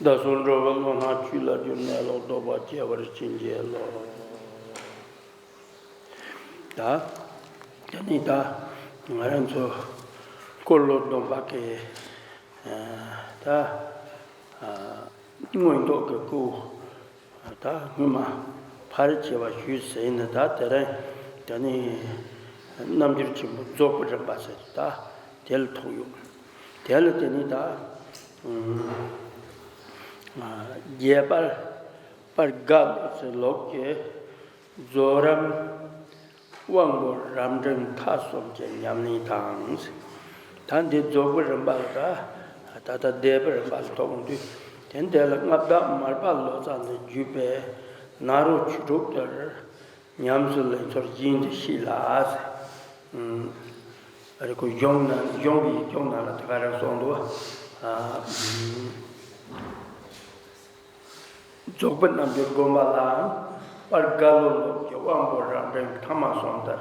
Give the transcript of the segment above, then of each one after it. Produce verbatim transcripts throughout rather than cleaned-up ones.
བདག་སོགས་འགྲོ་བའི་བློ་སྣ་ཆོས་ལ་སྦྱོར་ནས་ལོག་རྟོག་པ་སྐྱེ་བར་བྱིན་གྱིས་རློབས། ད་དེ་ནས་ད་ང་རང་ཚོ་འཁོར་ལོ་སྡོམ་པ་གི་ད་མངོན་རྟོགས་ཀྱི་སྐུ་ད་སྔོན་མ་ཕར་བྱས་པ་ཞུས་ཟིན་ནས། ད་དེ་རིང་དེ་ནས་རྣལ་འབྱོར་ཆེན་པོ་རྫོགས་པའི་རིམ་པ་ཟེར་ད་དེ་ལ་ཐུག་ཡོད། དེ་ལ་དེ་ནས་ད་རྒྱས་པར་པར་དགའ་ལོ་ཚེ་ལོག་གི་རྫོགས་རིམ་དབང་པོ་རབ་འབྲིང་ཐ་གསུམ་གྱི་ཉམས་ལེན་དང་། ད་འདི་རྫོགས་པའི་རིམ་པ་ལ་ད་ད་ལྟ་བཟླས་པའི་རིམ་པ་ལ་ཐུག་འོང་དུས། དེ་འདི་ལ་མངའ་བདག་མར་པ་ལོ་ཙཱ་ནས་བརྒྱུད་པའི་ནཱ་རོ་ཆོས་དྲུག་ལྟར་ཉམས་སུ་ལེན་ཚུལ་བཞིན་དུ་ཤེས་ལ་ཟེར། ཨ་རེ་ཁོ་གཞུང་ན་གཞུང་གི་ཡིག་ཆུང་ནང་ལ་དེ་ག་རང་གསུངས་འདུག་བ། ཨ། རྫོགས་པའི་རྣལ་འབྱོར་བསྒོམ་པ་ལའང་། པར་རྒྭ་ལོ་ལོག་གི་དབང་པོ་རབ་འབྲིང་ཐ་མ་གསུམ་ལྟར་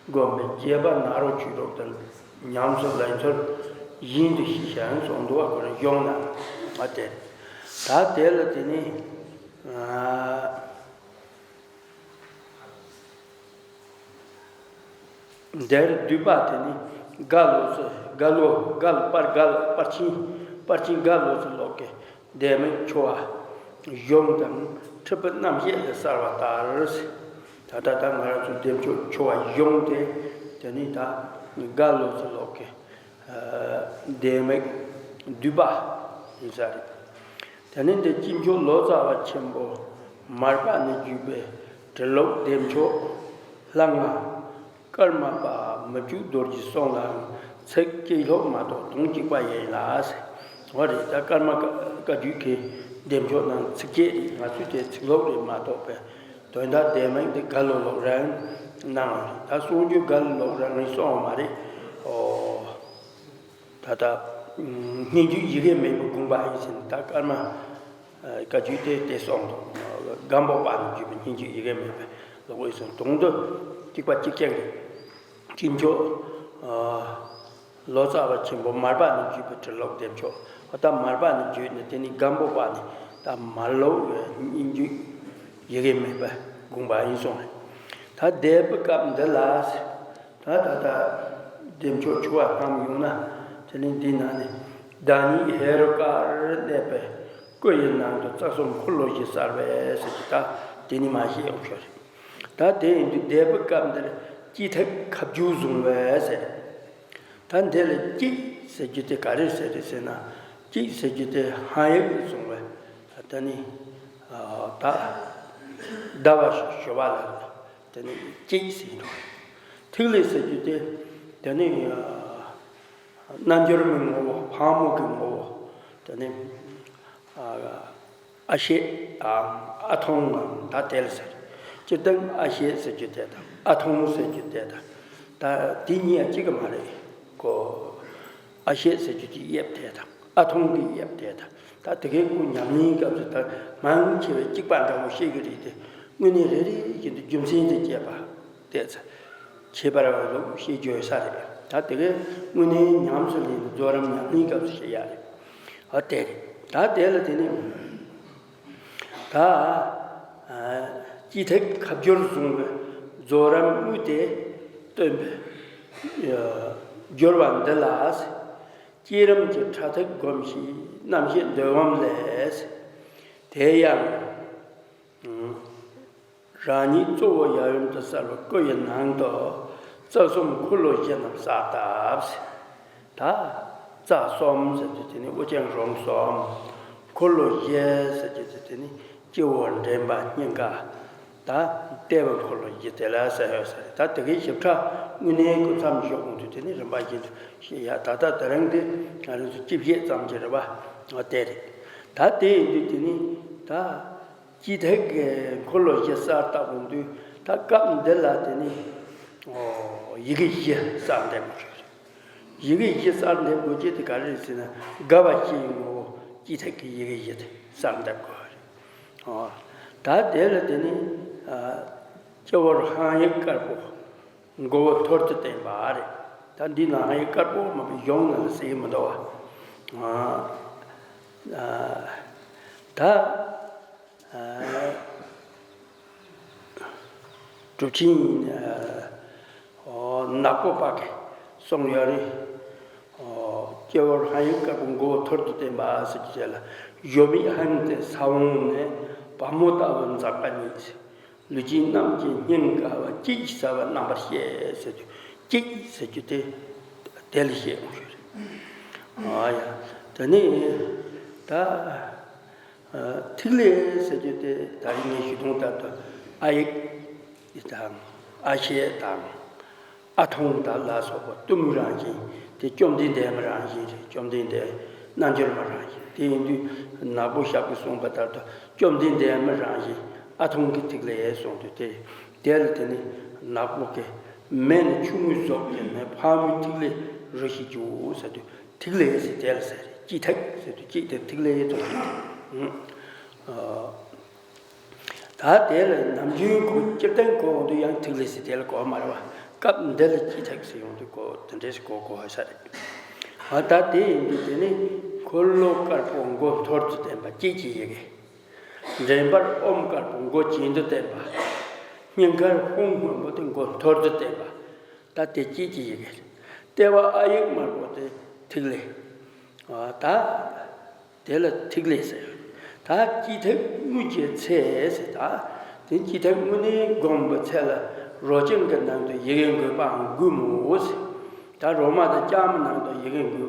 བསྒོམས་པའི་རྒྱས་པ་ནཱ་རོ་ཆོས་དྲུག་ལྟར་ཉམས་སུ་ལེན་ཚུལ་བཞིན་དུ་ཤེས་ཤིག་གསུངས་འདུག་བ། ཁོ་རང་གཞུང་ན་མ་དེ། ད་དེ་ལ་དེ་ནི། ཨ། འདིར་བསྡུས་པ་དེ་ནི་རྒྭ་ལོ་ཚོ་རྒྭ་ལོ་རྒྭ་ལོ་པར་རྒྭ་ལོ་པར་ཆེན་པར་ཆེན་རྒྭ་ལོ་ཚོ་ལོག་གི་བཟླས་དམིགས་ཆོ་ག་གཞུང་དང་ཁྲིད་པའི་རྣམ་བཤད་ལས་གསལ་བ་ལྟར། ད་ལྟ་ད་ང་རང་ཚོ་བཟླས་ཆོ་ཆོ་ག་གཞུང་དེ་དེ་ནི་ད་རྒྭ་ལོ་ཚོ་ལོག་གི་བཟླས་དམིགས་བསྡུས་པ་ཡིན་ས་རེད། དེ་ནས་འདི་དཀྱིལ་འཁྱོག་ལོ་ཙཱ་བ་ཆེན་པོ་མར་པ་ནས་བརྒྱུད་པའི་འབྲི་ཀློག་བཟླས་ཆོག་ལྷ་ང་ཀརྨ་པ་མི་བསྐྱོད་རྡོ་རྗེའི་གསུང་ལའང་ཚིག་གཅིག་ལྷག་མ་གཏོགས་དོན་གཅིག་པ་ཡིན་ལ་ཟེར། འོ་རེད། ད་ཀརྨ་བཀའ་བརྒྱུད་ཀྱི་བཟླས་ཆོག་ནང་ཚིག་གཅིག་རེད། ང་ཚོས་དེ་ཚིག་ལྷག་རེད་མ་གཏོགས་པའི་དོན་དག་བཟླས་དམིགས་འདི་རྒྭ་ལོ་ལོག་རང་གནང་བ་རེད། ད་གསུང་རྒྱུ་རྒྭ་ལོ་ལོག་རང་ངས་གསུངས་པ་མ་རེད། ཨོ། ད་ལྟ་སྙན་བརྒྱུད་ཡི་གེ་མེད་པའི་དགོངས་པ་ཡིན་ཟེར་ནས། ད་ཀརྨ་བཀའ་བརྒྱུད་དེ་དེ་གསུངས་འདུག་རྒད་པོ་པ་ནས་བརྒྱུད་པའི་སྙན་བརྒྱུད་ཡི་གེ་མེད་པའི་ལོག་པ་ཡིན་ཟེར། དོན་དུ་གཅིག་པ་གཅིག་རྐྱང་རེད། དཀྱིལ་འཁྱོག་ལོ་ཙཱ་བ་ཆེན་པོ་མར་པ་ནས་བརྒྱུད་པའི་འབྲི་ཀློག་བཟླས་ཆོག་ད་མར་པ་ནས་བརྒྱུད་ནས་དེ་ནས་རྒད་པོ་པ་ནས་ད་མར་ལོག་སྙན་བརྒྱུད་ཡི་གེ་མེད་པའི་དགོངས་པ་ཡིན་གསུངས་རེད། ད་བཟླས་པའི་སྐབས་འདི་ལ། ད་ད་ལྟ་བཟླས་ཆོག་ཆོ་ག་བཏང་ཡོང་ན། དེ་ནི་འདི་ན་ནི་བདག་ཉིད་ཧེ་རུ་ཀར་གནས་པའི་སྐུ་ཡི་ནང་དུ་རྩ་གསུམ་འཁོར་ལོ་བཞི་གསལ་བས་ཟེར་གྱི་ད་དེ་ནི་མ་བཤད་ཡོང་ཆོག་རེད། ད་དེ་ཡིན་དུས་བཟླས་པའི་སྐབས་འདིར་སྐྱེས་ཐིག་ཁ་བསྒྱུར་བཟུང་བས་ཟེར། ད་འདི་ལ་སྐྱེས་ཟེར་རྒྱུ་དེ་ག་རེ་ཟེར་རེད་ཟེར་ན། སྐྱེས་ཟེར་རྒྱུ་དེ་ཧ་ཡིག་བཟུང་བས་ད་ནི་ད་ཟླ་བ་ཞུ་བ་ལ། དེ་ནི་སྐྱེས་ཟེར་འགྲོ། ཐིག་ལེ་ཟེར་རྒྱུ་དེ་དེ་ནི་རྣལ་འབྱོར་མའི་ངོ་བོ། ཕག་མོ་གི་ངོ་བོ། དེ་ནི་ཨ་ཤད་ཨ་ཐུང་ད་དེ་ལ་ཟེར། སྤྱིར་བཏང་ཨ་ཤད་ཟེར་རྒྱུ་དེ་དང་ཨ་ཐུང་ཟེར་རྒྱུ་དེ་དང་ད་དེ་གཉིས་ཡང་གཅིག་གི་མ་རེད་གོ། ཨ་ཤད་ཟེར་རྒྱུ་དེ་དབྱིབས་དེ་དང་། ཨ་ཐུང་གི་དབྱིབས་དེ་དང་། ད་དེ་གའི་སྐུ་ཉམས་ལེན་སྐབས་སུ་ད་མང་ཆེ་བས་གཅིག་པ་འདྲ་བོ་བཤད་ཀྱི་རེད་དེ། དངོས་གནས་རེ་རེ་བཞིན་དུ་རྒྱུ་མཚན་དང་བཅས་པ་བལྟས་ཚེ། ཁྱད་པར་བ་ལུགས་ཤེས་བརྗོད་ས་རེད། ད་དེ་གའི་དངོས་གནས་ཉམས་སུ་ལེན་རྫོགས་རིམ་ཉམས་ལེན་སྐབས་སུ་བཤད་ཡ་རེད། ཨ་དེ་རེད། ད་དེ་ལ་དེ་ནི། ད་སྐྱེས་ཐིག་ཁ་བསྒྱུར་བཟུང་བའི་རྫོགས་རིམ་དངོས་དེ་སྟོན་པའི་སྦྱོར་བ་འདི་ལ། བསྐྱེད་རིམ་གྱི་ཕྲ་ཐིག་སྒོམ་ཞེས་རྣམ་བཤད་འདོད་བམ་ལས། དེ་ཡང་རང་ཉིད་གཙོ་བོ་ཡབ་ཡུམ་དུ་གསལ་བའི་སྐུ་ཡི་ནང་དུ་རྩ་གསུམ་འཁོར་ལོ་བཞི་རྣམས་གསལ་བཏབ། ད་རྩ་གསུམ་ཟེར་རྒྱུ་དེ་ནི་དབུ་རྐྱང་རོང་གསུམ། འཁོར་ལོ་བཞི་ཟེར་རྒྱུ་དེ་དེ་ནི་སྤྱི་བོ་མགྲིན་པ་སྙིང་ག་ད་ལྟེ་བའི་འཁོར་ལོ་བཞི་དེ་ལ་ཟེར་ཡོད་ས་རེད། ད་དེ་གའི་ཞིབ་ཕྲ་དངོས་གནས་སྐུ་མཚམས་བཞག་འོང་དུས་དེ་ནི་རིམ་པ་བཞིན་དུ་བཤད་ཡ། ད་ལྟ་དེ་རིང་འདི་ང་རང་ཚོ་སྤྱི་བཤད་ཙམ་གྱི་རེད་པ། འོ་དེ་རེད། ད་དེ་ཡིན་དུས་དེ་ནི་ད་སྐྱེས་ཐིག་གི་འཁོར་ལོ་བཞི་གསལ་བཏབ་འོང་དུས། ད་སྐབས་འདི་ལ་དེ་ནི་ཨོ་ཡི་གེ་བཞི་གསལ་འདེབས་དགོས་རེད། ཡི་གེ་བཞི་གསལ་འདེབས་དགོས་རྒྱུ་དེ་ག་རེ་རེད་ཟེར་ན། དགའ་བ་སྐྱེ་བའི་ངོ་བོ་སྐྱེས་ཐིག་གི་ཡི་གེ་བཞི་དེ་གསལ་འདེབས་དགོས་རེད། ཨོ། ད་དེ་ལ་དེ་ནི་ཨ་སྤྱི་བོར་ཧཱུྃ་ཡིག་དཀར་པོ་མགོ་བོ་ཐུར་དུ་བསྟན་པ་རེད། ད་འདི་ནང་ཧཱུྃ་ཡིག་དཀར་པོ་མ་གི་གཞུང་ནང་ལ་གསལ་གི་མི་འདུག་བ། ཨ། ཨ། ད་ཨ་གྲུབ་ཆེན་ཨ་ནག་པོ་པ་གིས་གསུངས་ཡོད་རེད། ཨོ། སྐྱེ་བོ་ལྷ་ཡི་དཀར་པོ་མགོ་ཐུར་དུ་བསྟན་པ་ཟེར་གྱི་ལ། གཞོམ་མེད་ཧང་སྟེ་ས་བོན་ནས་བ་མོ་ལྟ་བུ་འཛག་པ་ཉིད། ལུས་ཅན་རྣམས་ཀྱི་སྙིང་ག་བ་གཅིག་ཟ་བ་རྣམ་པར་བཤད་ཟེར་དུས། གཅིག་ཟེར་རྒྱུ་དེ་དེ་ལ་བཤད་ཡོང་ཞུ་རེད། ཨ་ཡ། དེ་ནས་ད་ཐིག་ལེ་ཟེར་རྒྱུ་དེ་ད་རིང་ངས་ཞུ་དོན་ལྟར་དུ་ཨ་ཡིག་དང་ཨ་ཤད་དང་། ཨ་ཐུང་དང་ལ་སོགས་པ་གཏུམ་མོའི་རང་བཞིན་དེ་བཅོམ་ལྡན་འདས་མའི་རང་བཞིན་རེད། བཅོམ་ལྡན་འདས་རྣལ་འབྱོར་མའི་རང་བཞིན་དེ་ཡིན་དུས། ནག་པོ་ཞབས་ཀྱིས་གསུངས་པ་ལྟར་དུ་བཅོམ་ལྡན་འདས་མའི་རང་བཞིན་ཨ་ཐུང་གི་ཐིག་ལེ་གསུངས་དུས། དེ་དེ་ལ་དེ་ནི་ནག་པོ་གི་མེ་ནི་ཆུང་ངུའི་གཟུགས་ཀྱི་ནི་ཕག་མོའི་ཐིག་ལེ་རུ་ཞིག་འཇུག་ཟེར་དུས། ཐིག་ལེ་ཟེར་དེ་ལ་ཟེར་རེད། སྤྱི་ཐིག་ཟེར་དུས་སྤྱི་དེ་ཐིག་ལེ་ཙམ་ཞིག་རེད། ད་དེ་ལ་ནམ་རྒྱུན་གོ། སྤྱིར་བཏང་གོ་འོང་དུས་ཡང་ཐིག་ལེ་ཟེར་དེ་ལ་གོ་མ་རེད་བ། སྐབས་འདི་ལ་སྤྱི་ཐིག་ཟེར་ཡོང་དུས་གོ། དེ་འདྲས་གོ་གོ་ཧ་ས་རེད། ཨ་ད་དེ་ཡིན་དུས་དེ་ནི་འཁོར་ལོ་དཀར་པོ་མགོ་ཐུར་དུ་བསྟན་པ་སྐྱེས་ཀྱི་ཡི་གེ། འདྲེན་པར་ཨོཾ་དཀར་པོ་མགོ་གྱེན་དུ་བསྟན་པ། སྙིང་ཁར་ཧཱུྃ་སྔོན་པོ་དེ་མགོ་ཐུར་དུ་བསྟན་པ། ད་དེ་སྐྱེས་ཀྱི་ཡི་གེ། ལྟེ་བ་ཨ་ཡིག་དམར་པོ་དེ་ཐིག་ལེ། ཨ་ད། དེ་ལ་ཐིག་ལེ་ཟེར། ད་སྤྱི་ཐིག་དངུལ་གྱི་ཚད་ཟེར། ད་དེ་སྤྱི་ཐིག་དངུལ་ནི་བསྒོམས་པའི་ཚད་ལ་རོ་ཅན་གྱི་ནང་དུ་ཡི་གེ་འགོད་པའང་དགོས་མོད་ཟེར། ད་རོ་མ་དང་ལྕགས་མའི་ནང་དུ་ཡི་གེ་འགོད་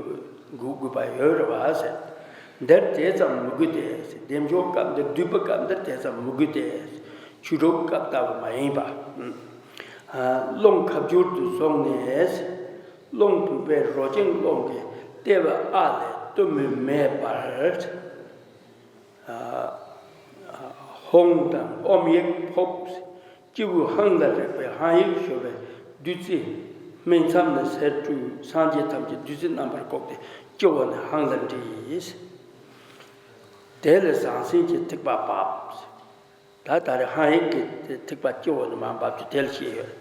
འགོད་དགོས་པ་ཡོད་རེད་བ་ཟེར། འདིར་དེ་ཙམ་མི་དགོས་ཏེ་ཟེར། བདེ་མཆོག་སྐབས་འདིར་བསྡུས་པའི་སྐབས་འདིར་དེ་ཙམ་མི་དགོས་ཏེ་ཟེར། ཆོས་དྲུག་སྐབས་ལྟ་བུ་མ་ཡིན་པ། ཨ་རླུང་ཁ་བསྒྱུར་དུ་བཟུང་ནས་ཟེར། རླུང་བུས་པའི་རོ་ཅན་རླུང་གི་ལྟེ་བ་ཨ་ལས་གཏུམ་མོའི་མེ་འབར། ཧཱུྃ་དང་ཨོཾ་ཡིག་ཕོབ། སྤྱི་བོའི་ཧང་ལ་རེག་པའི་ཧང་ཡིག་ཤོར་བའི་བདུད་རྩི། སྨིན་མཚམས་ནི་སེར་བཀྲུས། སངས་རྒྱས་ཐམས་ཅད་བདུད་རྩིས་རྣམ་པར་བཀུག་སྟེ་སྤྱི་བོ་ནས་ཧང་ལ་འདྲིས། དེ་ལས་ཟང་ཟིང་གི་ཐིགས་པ་བབས། ད་ད་རེས་ཧང་ཡིག་གི་ཐིགས་པ་སྤྱི་བོ་ནས་མར་འབབ་རྒྱུ་དེ་ལ་བཤད་ཡོད།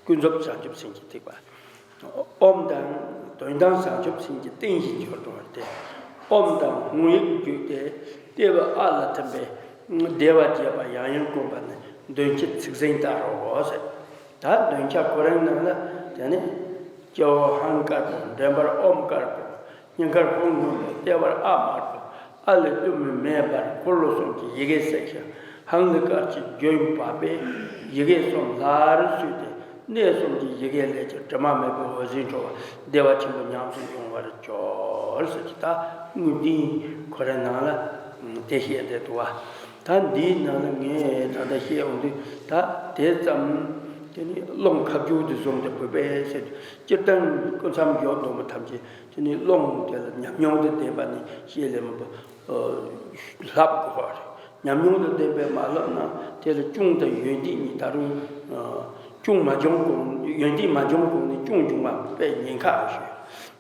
ཀུན་རྫོབ་བྱང་ཆུབ་སེམས་ཀྱི་ཐིགས་པ། ཨོཾ་དང་དོན་དམ་བྱང་ཆུབ་སེམས་ཀྱི་རྟེན་བཞིན་གྱུར་འགྲོ་བ་སྟེ། ཨོཾ་དང་ཧཱུྃ་ཡིག་བརྒྱུད་དེ་ལྟེ་བ་ཨ་ལ་ཐིམ་པས་བཟླས་པ་རྒྱས་པ་ཡང་ཡང་བསྒོམས་པ་ནི་འདོན་ཆ་ཚིག་ཟིན་ལྟར་རོ་ཟེར། ད་འདོན་ཆ་ཁོ་རང་ནང་ལ་དེ་ནི་སྤྱི་བོ་ཧང་དཀར་པོ། འདྲེན་པར་ཨོཾ་དཀར་པོ། སྙིང་ཁར་ཧཱུྃ་སྔོན་པོ། ལྟེ་བར་ཨ་དམར་པོ། ཨ་ལས་གཏུམ་མོའི་མེ་འབར། འཁོར་ལོ་གསུམ་གྱི་ཡི་གེ་གསལ་ཞིང་། ཧང་ལས་དཀར་གྱི་རྒྱུན་བབས་པས་ཡི་གེ་གསུམ་ལྷར་བསུས་ཏེ་གནས་གསུམ་གྱི་ཡི་གེ་ལས་ཀྱང་དྲི་མ་མེད་པའི་འོད་ཟེར་འཕྲོ་བ་བདེ་བ་ཆེན་པོ་ཉམས་སུ་མྱོང་བར་གྱུར་ཟེར་གྱི། ད་དངོས་བསྟན་ཁོ་རའི་ནང་ལ་དེ་བཤད་བསྡད་འདུག་བ། ད་འདིའི་ནང་ལ་ངས་ད་ལྟ་བཤད་ཡོང་དུས། ད་དེ་ཙམ་དེ་ནི་རླུང་ཁ་བསྒྱུར་དུ་བཟུང་སྟེ་བུས་པས་ཟེར། སྤྱིར་བཏང་སྐུ་མཚམས་བཞག་འདུག་མི་ཐམས་ཅད་དེ་ནི་རླུང་དེ་ལ་ཉམས་མྱོང་དང་ལྡན་པ་ནི་བཤད་ལས་མི་འབབ། ལྷབ་དགོས་པ་རེད། ཉམས་མྱོང་དང་ལྡན་པས་མ་ལྷབ་ན་དེ་ལ་སྐྱོན་དང་ཡོན་ཏན་གཉིས། ད་རུང་སྐྱོན་མ་བྱུང་གོང་། ཡོན་ཏན་མ་བྱུང་གོང་ནས་སྐྱོན་བྱུང་བ་དཔེ་ཉེན་ཁ་ཞིག་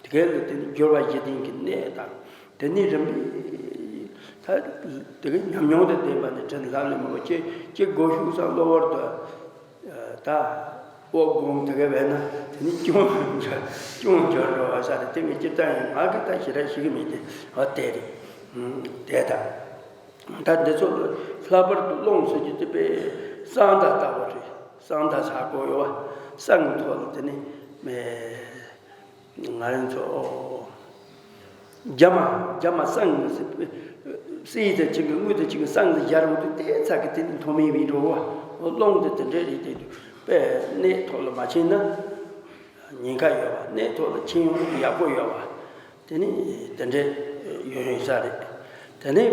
དེ་ག་ལ་དེ་ནི་སྦྱོར་བ་བཞི་ལྡན་གྱི་གནད་དང་། དེ་ནི་རིམ་པས་ད་དེ་ག་ཉམས་མྱོང་དང་ལྡན་པ་ནི་དྲན་ལྷབ་ལས་མི་འབབ། ཅེས་ཅེས་སྒོ་ཕྱུགས་སམ་གློ་བུར་དུ། ད་འོ་སྒོམ་དེ་ག་བས་ན་དེ་ནི་སྐྱོན་སྐྱོན་སྦྱོར་འགྲོ་བ་ས་རེད། དེ་ངས་སྤྱིར་བཏང་ཡང་ང་གིས་ད་ཞེ་དྲག་ཤེས་ཀྱི་མེད་དེ། འོ་དེ་རེད། དེ་ད་ད་འདི་ཚོ་ལྷག་པར་དུ་རླུང་ཟེར་རྒྱུ་དེ་དཔེ་གསང་བདག་ལྟ་བུ་རེད། གསང་བདག་ཟེར་གོ་ཡོད་བ། གསང་གི་ཐོག་ལ་དེ་ནི་མེད། ང་རང་ཚོ་རྒྱ་མ་རྒྱ་མ་གསང་ཟེར། གསེར་དང་ཆིང་གི་དངུལ་དང་ཆིང་གི་གསང་ལ་སྦྱར་འོང་དུས་དེ་ཚ་གི་དེ་ནི་མཐོ་དམན་བའི་འགྲོ་བ། རླུང་དེ་དེ་འདྲའི་རིགས་དེ་དཔེ་གནས་ཐོག་ལ་མ་ཕྱིན་ན་ཉེན་ཁ་ཡོད་པ། གནས་ཐོག་ལ་ཕྱིན་ཡོང་དུས་ཡག་པོ་ཡོད་པ། དེ་ནི་དེ་འདྲའི་ཡོད་ཡོད་ས་རེད། དེ་ནི་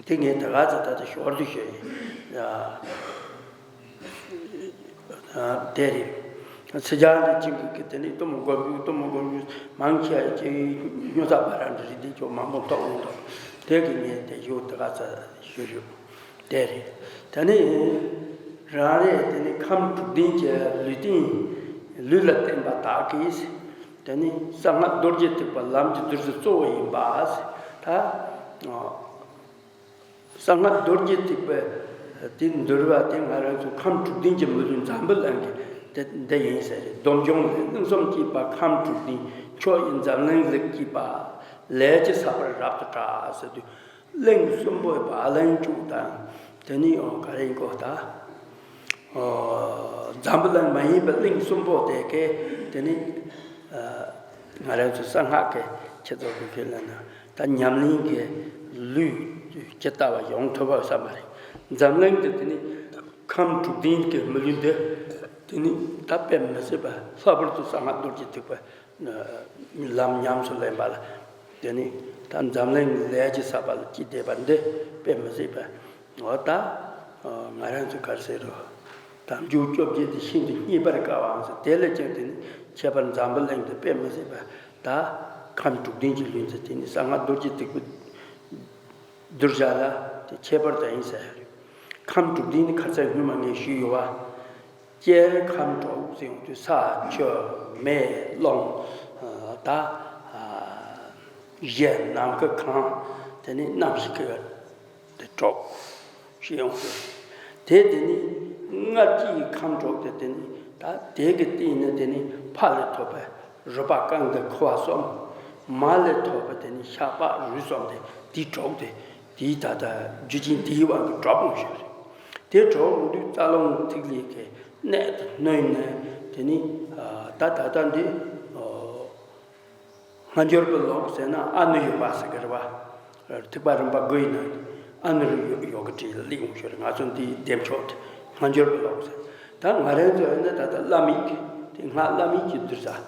དེ་ངས་ད་ག་ཚོད་ད་ལྟ་ཞོར་དུ་ཤོད་ཡིན། དེ་རེད། ཚིག་རྒྱན་འདི་གཅིག་གིས་དེ་ནི་གཏུམ་མོ་སྒོམ་རྒྱུ། གཏུམ་མོ་སྒོམ་རྒྱུ་མང་ཆེ་བ་ཅིག་སྨྱོ་རྫས་པ་ར་འདྲ་རེད། འདི་ཚོ་མང་པོ་ཐོགས་ཡོང་དོ། དེ་གི་ངས་དེ་ཞུ་ད་ག་ཚོད་ཞུ་ཞུ། དེ་རེད། དེ་ནི་རང་རེ་དེ་ནི་ཁམས་དྲུག་ལྡན་གྱི་ལུས་རྟེན། ལུས་ལ་བརྟེན་པ་དག་གིས་དེ་ནི་གསང་སྔགས་རྡོ་རྗེ་ཐེག་པ་ལམ་གྱི་བདུད་རྩི་གཙོ་བོ་ཡིན་པ། ད། གསང་སྔགས་རྡོ་རྗེ་ཐེག་པ་དེ་འདུལ་བ་དེ་ང་རང་ཚོ་ཁམས་དྲུག་ལྡན་གྱི་མི་ལུས་འཛམ་བུ་གླིང་གི་དེ་འདི་ཡིན་ཟེར། སྡོམ་འབྱུང་ལས། གླིང་གསུམ་སྐྱིད་པ་ཁམས་དྲུག་ལྡན། ཕྱོགས་ཡི་འཛམ་གླིང་ལུས་སྐྱིད་པ། ལས་ཀྱི་ས་བོན་རབ་ཏུ་བཀྲ་ཟེར་དུས། གླིང་གསུམ་པོ་བ་ལན་ཅུག་དང་། དེ་ནི་ཨོ་ག་རེ་ཡིན་གོ་ད། ཨོ་འཛམ་བུ་གླིང་མ་ཡིན་པའི་གླིང་གསུམ་པོ་དེ་གའི་དེ་ནི་ཨ་ང་རང་ཚོ་གསང་སྔགས་ཀྱི་ཁྱེད་ཚོ་གི་ཁས་ལེན་ན་ད་ཉམས་ལེན་གྱི་ལུས་ཇི་ལྟ་བ་ཡོང་ཐུབ་པ་བསམ་པ་རེད། འཛམ་གླིང་དུ་དེ་ནི་ཁམས་དྲུག་ལྡན་གྱི་མི་ལུས་འདི་དེ་ནི་ད་དཔེ་མི་སྲིད་པ་ལྷག་པར་དུ་གསང་སྔགས་རྡོ་རྗེ་ཐེག་པ། ལམ་ཉམས་སུ་ལེན་པ་ལ། དེ་ནི་ད་འཛམ་གླིང་ལས་ཀྱི་ས་པ་ལ་སྐྱིད་བསྡད་པ་འདི་དཔེ་མི་སྲིད་པ། འོ་ད་ང་རང་ཚོ་ག་རེ་ཟེར་རོ། དམ་ཆོས་བཅོ་བརྒྱད་དེ་ཤིན་ཏུ་རྙེད་པར་དཀའ་བའང་ཟེར། དེ་ལས་ཀྱང་དེ་ནི་ཁྱད་པར་འཛམ་བུ་གླིང་དུ་དཔེ་མི་སྲིད་པ། ད་ཁམས་དྲུག་ལྡན་གྱི་ལུས་འདི་དེ་ནི་གསང་སྔགས་རྡོ་རྗེ་ཐེག་པའི་གདུལ་བྱ་ལ་དེ་ཁྱད་པར་དུ་ཡིན་ཟེར། ཁམས་དྲུག་ལྡན་ནི་ཁ་ཚ་སྔོན་མ་ངས་ཞུས་ཡོད་བ། སྐྱེ་ཁམས་དྲུག་ཟེར་ཡོང་དུས་ས་ཆུ་མེ་རླུང་། ད་གཞན་ནམ་མཁའ་གང་། དེ་ནི་རྣམ་ཤེས་ཀྱི་དེ་དྲུག་ཞེས་ཡོང་དུས། དེ་དེ་ནི་སྔར་གྱི་ཁམས་དྲུག་དེ་དེ་ནི་ད་དེ་གི་སྟེང་ནས་དེ་ནི་ཕ་ལས་ཐོབ་པའི་རུས་པ་རྐང་གི་ཁུ་བ་གསུམ། མ་ལས་ཐོབ་པའི་དེ་ནི་ཤ་པགས་རུས་གསུམ་དེ་དེའི་དྲུག་དེ། དེའི་ད་ལྟ་རྒྱུ་རྐྱེན་དེའི་དབང་གིས་གྲུབ་འོང་ཞིག་རེད། དེ་གྲུབ་འོང་དུས་རྩ་རླུང་ཐིག་ལེ་གི་གནད་དུ་བསྣུན་ནས། དེ་ནི་ད་ད་ལྟ་འདི་སྔ་འགྱུར་གྱི་ལུགས་ཟེར་ན་ཨ་ནུ་ཡོ་ག་ཟེར་གི་རེད་བ། ཐེག་པ་རིམ་པ་དགུ་ཡི་ནང་ཨ་ནུ་ཡོ་ག་ཡོ་ག་གྲས་ལ་སླེབས་འོང་ཞིག་རེད། ང་ཚོ་འདིའི་བདེ་མཆོག་དེ་སྔ་འགྱུར་གྱི་ལུགས་ཟེར། ད་ང་རང་ཚོ་ཡིན་ན་ད་ལྟ་བླ་མའི་གི་དེ་སྔགས་བླ་མའི་གི་གདུལ་བྱ།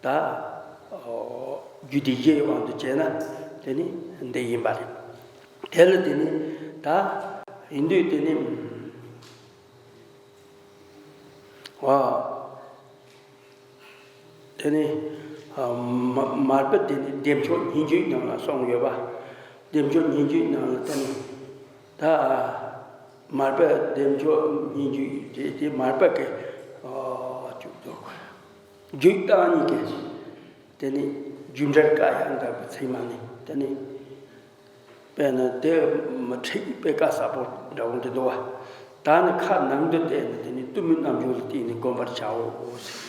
ད་རྒྱུད་སྡེ་བཞིའི་དབང་དུ་བྱས་ན་དེ་ནི་འདི་ཡིན་པ་རེད། དེ་ལ་དེ་ནི་ད་ཡིན་དུས་དེ་ནི་ཨ་དེ་ནི་མ་མར་པ་དེ་ནི་བདེ་མཆོག་སྙན་བརྒྱུད་ནང་ལ་གསུངས་ཡོད་པ། བདེ་མཆོག་སྙན་བརྒྱུད་ནང་ལ་དེ་ནི་ད་མར་པ་བདེ་མཆོག་སྙན་བརྒྱུད་དེ་དེ་མར་པ་གི་ཨ་བཅུག་འདུག་རྒྱུད་བརྟག་གཉིས་ཀྱི་དེ་ནི་རྒྱུད་འགྲེལ་བཀའ་ཡང་དག་པའི་ཚད་མ་ནི་དེ་ནི་དཔེར་ན་དེ་མི་ཁྲིད་དཔེ་བཀའ་ཟབ་པོ་འདྲ་བོ་འདི་འདུག་བ། ད་ནི་ཁ་ནང་དུ་བལྟས་ནས་དེ་ནི་གཏུམ་མོའི་རྣལ་འབྱོར་ལ་བརྟེན་ནས་བསྒོམ་པར་བྱའོ་ཟེར།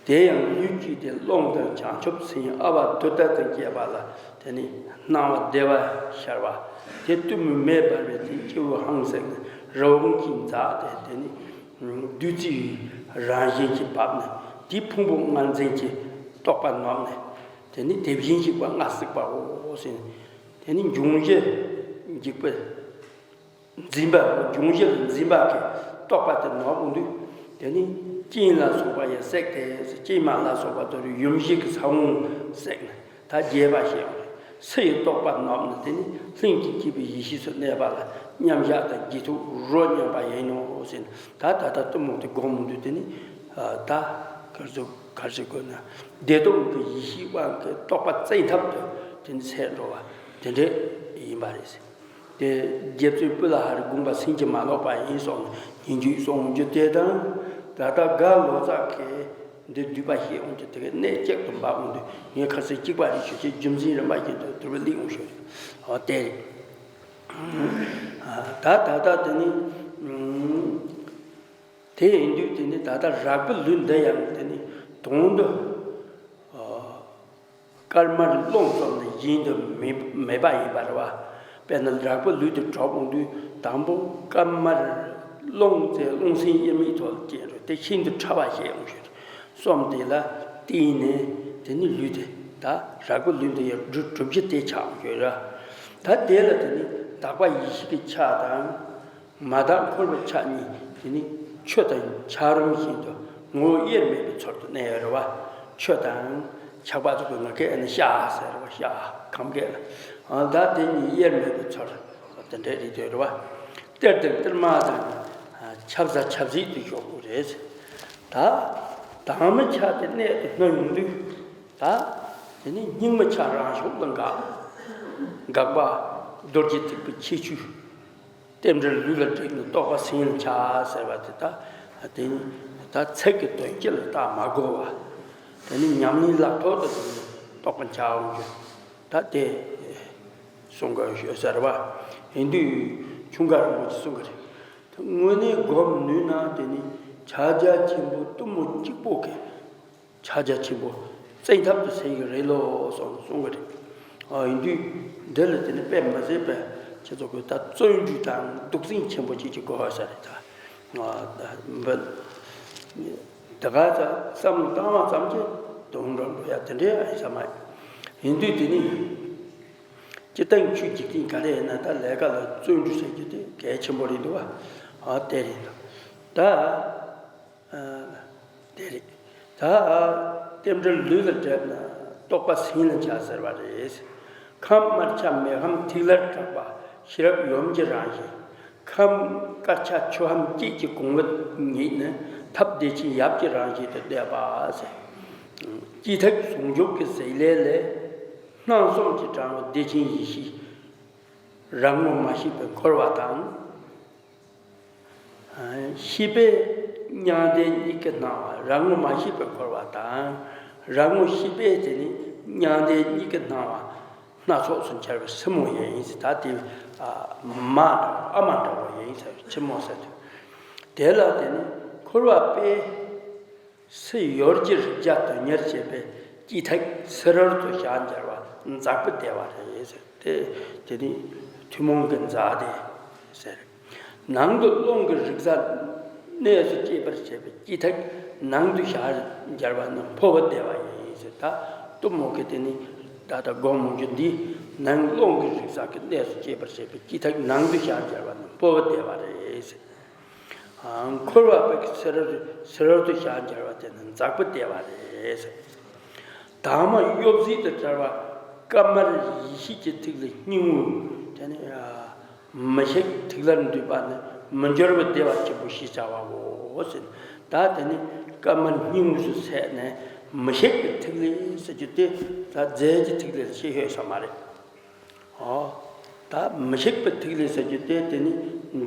དེ་ཡང་ལུས་ཀྱི་དེ་རླུང་དང་བྱང་ཆུབ་སེམས་ཨ་བ་དུ་ཏ་དང་བཅས་པ་ལ་དེ་ནི་སྣང་བ་བདེ་བ་ཤར་བ། དེ་གཏུམ་མོའི་མེ་འབར་བའི་དེ་སྤྱི་བོའི་ཧང་སངས་ནས་རི་བོང་གིས་འཛག་སྟེ་དེ་ནི། བདུད་རྩིའི་རང་བཞིན་གྱིས་བབས་ནས་དེའི་ཕུང་པོ་ལྔ་འཛིན་གྱི་རྟོག་པ་ནོར་ནས། དེ་ནི་དེ་བཞིན་གཤེགས་པ་ལྔ་བརྩིགས་པའོ་ཟེར། དེ་ནི་འབྱུང་བཞི་འཇིག་པའི་འཛིན་པ། འབྱུང་བཞི་ལ་འཛིན་པ་གི་རྟོག་པ་དེ་ནོར་འོང་དུས། དེ་ནི་སྤྱན་ལ་སོགས་པ་ཡང་བསྲེགས་ཏེ། སྤྱན་མ་ལ་སོགས་པ་དེ་ཡུམ་བཞི་གི་ས་བོན་བསྲེགས་ནས། ད་རྒྱས་པ་ཞེས་པ་རེད། སུ་ཡི་རྟོག་པ་ནོར་ན། དེ་ནི་ལྷུན་གྱིས་སྐྱེས་པའི་ཡེ་ཤེས་སུ་གནས་པ་ལ་མཉམ་བཞག་དང་རྗེས་ཐོབ་རོ་མཉམ་པ་ཡིན་ནོ་ཟེར། ད་ད་ལྟ་གཏུམ་མོ་དེ་སྒོམ་འདུག་དེ་ནི་ད་གར་ཟུག་གར་ཟེར་དགོས་ན། བདེ་སྟོང་གི་ཡེ་ཤེས་དབང་གིས་རྟོག་པ་བཙན་ཐབས་དུ་དེ་ནི་ཚེ་འགྲོ་བ་དེ་འདྲས་ཡིན་པ་རེད་ཟེར། དེ་རྗེ་བཙུན་པི་ལ་ཧ་རི་དགོངས་པ་ཟིན་གྱིས་མ་ལོག་པ་ཡིན་སོགས་སྙན་བརྒྱུད་གསུང་རྒྱུ་དེ་དང་། ད་ལྟ་རྒ་ལོ་ཙཱ་གིས་འདི་བསྡུས་པ་ཞིག་འོང་དུས་དེ་གའི་གནད་གཅིག་ཏུ་འབབ་འོང་དུས། ངས་ཁ་སང་གཅིག་པ་རེ་ཞུ་ཆེད་རྒྱུ་མཚན་རིམ་པ་བཞིན་དུ་དུ་བ་ལེགས་འོང་ཞུ་རེད། ཨོ་དེ་རེད། ད་ད་ལྟ་དེ་ནི་དེ་ཡིན་དུས་དེ་ནི་ད་ལྟ་རགས་པའི་ལུས་འདི་ཡང་དེ་ནི་དོན་དུ། དཀར་དམར་རླུང་གསུམ་ནི་གཞན་དུ་མེད་མེད་པ་ཡིན་པ་རེད་བ། དཔེར་ན་རགས་པའི་ལུས་དེ་གྲུབ་འོང་དུས་དང་པོ་དཀར་དམར་རླུང་ཚེ་རླུང་སེམས་དབྱེར་མེད་ཐོག་ལ་སྐྱེས་འགྲོ་དེ་ཤིན་ཏུ་ཕྲ་བ་ཞིག་འོང་ཞིག་གསུམ་དེ་ལ་བརྟེན་ནས་དེ་ནི་ལུས་དེ་ད་རགས་པའི་ལུས་དེ་ཡང་གྲུབ་གྲུབ་གཞི་དེ་ཆགས་འོང་ཞིག་རེད། ད་དེ་ལ་དེ་ནི་དག་པ་ཡེ་ཤེས་ཀྱི་ཆ་དང་། མ་དག་འཁོར་བའི་ཆ་གཉིས་དེ་ནི་ཆུ་དང་ཆ་རུམ་བཞིན་དུ་ངོ་བོ་དབྱེར་མེད་པའི་ཚུལ་དུ་གནས་ཡོད་རེད་བ། ཆུ་དང་ཆགས་པ་ཚོ་གི་ང་སྐད་ནི་ཤ་ཟེར་བ། ཤ་ཁམས་སྐད་ལ། ཨ་ད་དེ་གཉིས་དབྱེར་མེད་པའི་ཚུལ་དེ་འདྲའི་རིགས་དེ་རེད་བ། གཏེར་དང་གཏེར་མ་དང་ཆབ་གསང་ཆབ་སྲིད་དུ་ཞོག་གི་རེད། ད་དྭངས་མའི་ཆ་དེ་གནད་དུ་བསྣུན་ཡོང་དུས། ད་དེ་ནི་སྙིགས་མའི་ཆ་རང་ཕྱོགས་ལ་འགག་འགག་པ་རྡོ་རྗེ་ཐེག་པའི་ཁྱད་ཆོས། རྟེན་འབྲེལ་ལུས་ལ་བསྒྲིགས་ནས་རྟོགས་པ་སེམས་ལ་འཆར་ཟེར་བ་དེ། ད་དེ་ནི་ད་ཚིག་གི་དོན་སྤྱི་ལ་བལྟ་མ་དགོས་པ། དེ་ནི་ཉམས་ལེན་ལག་ཐོག་ཏུ་བྱུང་ནས་རྟོགས་པ་འཆར་འོང་རྒྱུ། ད་དེ་གསུང་གི་ཡོད་ཟེར་བ། ཡིན་དུས་ཆུང་དཀར་རིན་པོ་ཆེ་གསུང་གི་རེད། དངོས་གནས་སྒོམ་ནུས་ན་དེ་ནི་ཕྱག་རྒྱ་ཆེན་པོ་གཏུམ་མོ་གཅིག་པོ་གི། ཕྱག་རྒྱ་ཆེན་པོ་བཙན་ཐབས་དུ་སེལ་གྱི་རེད་ལོ་གསུངས་གསུང་གི་རེད། ཨ་ཡིན་དུས་འདི་ལ་དེ་ནི་དཔེ་མི་སྲིད་པའི་ཁྱེད་ཚོ་གི་ད་བརྩོན་འགྲུས་དང་འདུག་འཛིང་ཆེན་པོ་ཅིག་ཅིག་དགོས་ས་རེད་ད། ཨ་ད་འབུ་ད་ག་ཚ་བསམ་བློ་བཏང་བ་ཙམ་གྱིས་དུང་འགྲོ་འགྲོ་ཡ་དེ་འདྲའི་ཨ་ཡིན་ས་མ་ཡིན། ཡིན་དུས་དེ་ནི་སྤྱིར་བཏང་ཆོས་བགྱིད་མཁན་ག་རེ་ཡིན་ན་ད་ལས་ཀ་ལ་བརྩོན་འགྲུས་ཟེར་རྒྱུ་དེ་གལ་ཆེན་པོ་རེད་འདུག་བ། ཨ་དེ་རེད་འདུག་ད། ཨ་དེ་རེད། ད་རྟེན་འབྲེལ་ལུས་ལ་འབྲེལ་ན་རྟོགས་པ་སེམས་ལ་འཆར་ཟེར་བ་རེད། ཁམས་དམར་ཆ་མེ་ཁམས་ཐིག་ལེར་གྲགས་པ་ཤེས་རབ་ཡུམ་གྱི་རང་བཞིན། ཁམས་དཀར་ཆ་ཆུ་ཁམས་སྐྱེས་ཀྱི་གོང་བུ་ཉིད་ནི་ཐབས་བདེ་ཆེན་ཡབ་ཀྱི་རང་བཞིན་དུ་གནས་པ་ཟེར། སྐྱེ་ཐེག་ཟུང་འཇུག་གི་ཟེགས་ལས་ལས། སྣང་གསུམ་གྱི་དྲང་བ་བདེ་ཆེན་ཡེ་ཤེས་རང་ངོ་མ་ཤེས་པས་འཁོར་བ་དང་། ཤེས་པས་མྱང་འདས་གཉིས་ཀྱི་སྣང་བ་རང་ངོ་མ་ཤེས་པས་འཁོར་བ་དང་། རང་ངོ་ཤེས་པས་དེ་ནི་མྱང་འདས་གཉིས་ཀྱི་སྣང་བ་སྣ་ཚོགས་སུ་འཆར་བའི་སེན་མོ་ཡིན་ཟེར། ད་དེ་མ་འདྲ་བ་ཨ་མ་འདྲ་བ་ཡིན་ཟེར་སེན་མོ་ཟེར་དུས། དེ་ལ་དེ་ནི་འཁོར་བ་པས། སྲིད་ཡོར་གྱི་རིགས་བརྒྱ་དོན་གཉེར་བྱེད་པའི་སྐྱེ་ཐེག་ཚུ་རོལ་དུ་ཞལ་མཇལ་བ་འཛག་པའི་བདེ་བ་རེད་ཟེར་ཏེ། དེ་ནི་ཐུན་མོང་གི་འཛག་བདེ་ཟེར། ནང་དུ་རླུང་གི་རིག་གཟའ་གནས་སུ་སྐྱེད་པར་བྱེད་པའི་སྐྱེ་ཐེག་ནང་དུ་ཞལ་མཇལ་བ་ནི་འཕོ་བའི་བདེ་བ་ཡིན་ཟེར། ད་གཏུམ་མོ་གི་དེ་ནི་ད་ལྟ་སྒོམ་འོང་རྒྱུ་འདི་ནང་རླུང་གི་རིག་གཟའ་གི་གནས་སུ་སྐྱེད་པར་བྱེད་པའི་སྐྱེ་ཐེག་ནང་དུ་ཞལ་མཇལ་བ་ནི་འཕོ་བའི་བདེ་བ་རེད་ཟེར། འཁོར་བ་པའི་ཚུ་རོལ་ཚུ་རོལ་དུ་ཞལ་མཇལ་བ་དེ་ནི་འཛག་པའི་བདེ་བ་རེད། དྭངས་མ་གཡོ་བྱེད་དུ་བྲལ་བ་དཀར་དམར་ཡེ་ཤེས་ཀྱི་ཐིག་ལེ་སྙིང་པོ་དེ་ནི་མི་ཤིགས་ཐིག་ལེར་འདུས་པ་ནི་མི་འགྱུར་བའི་བདེ་བ་ཆེན་པོ་ཞེས་བྱ་བའོ་ཟེར། ད་དེ་ནི་དཀར་དམར་སྙིང་པོ་སུ་ཟད་ནས་མི་ཤིགས་ཀྱི་ཐིག་ལེ་ཟེར་རྒྱུ་དེ་ད་རྫས་ཀྱི་ཐིག་ལེ་ཞེས་ཤོད་ས་མ་རེད། ཨོ། ད་མི་ཤིགས་པའི་ཐིག་ལེ་ཟེར་རྒྱུ་དེ་དེ་ནི་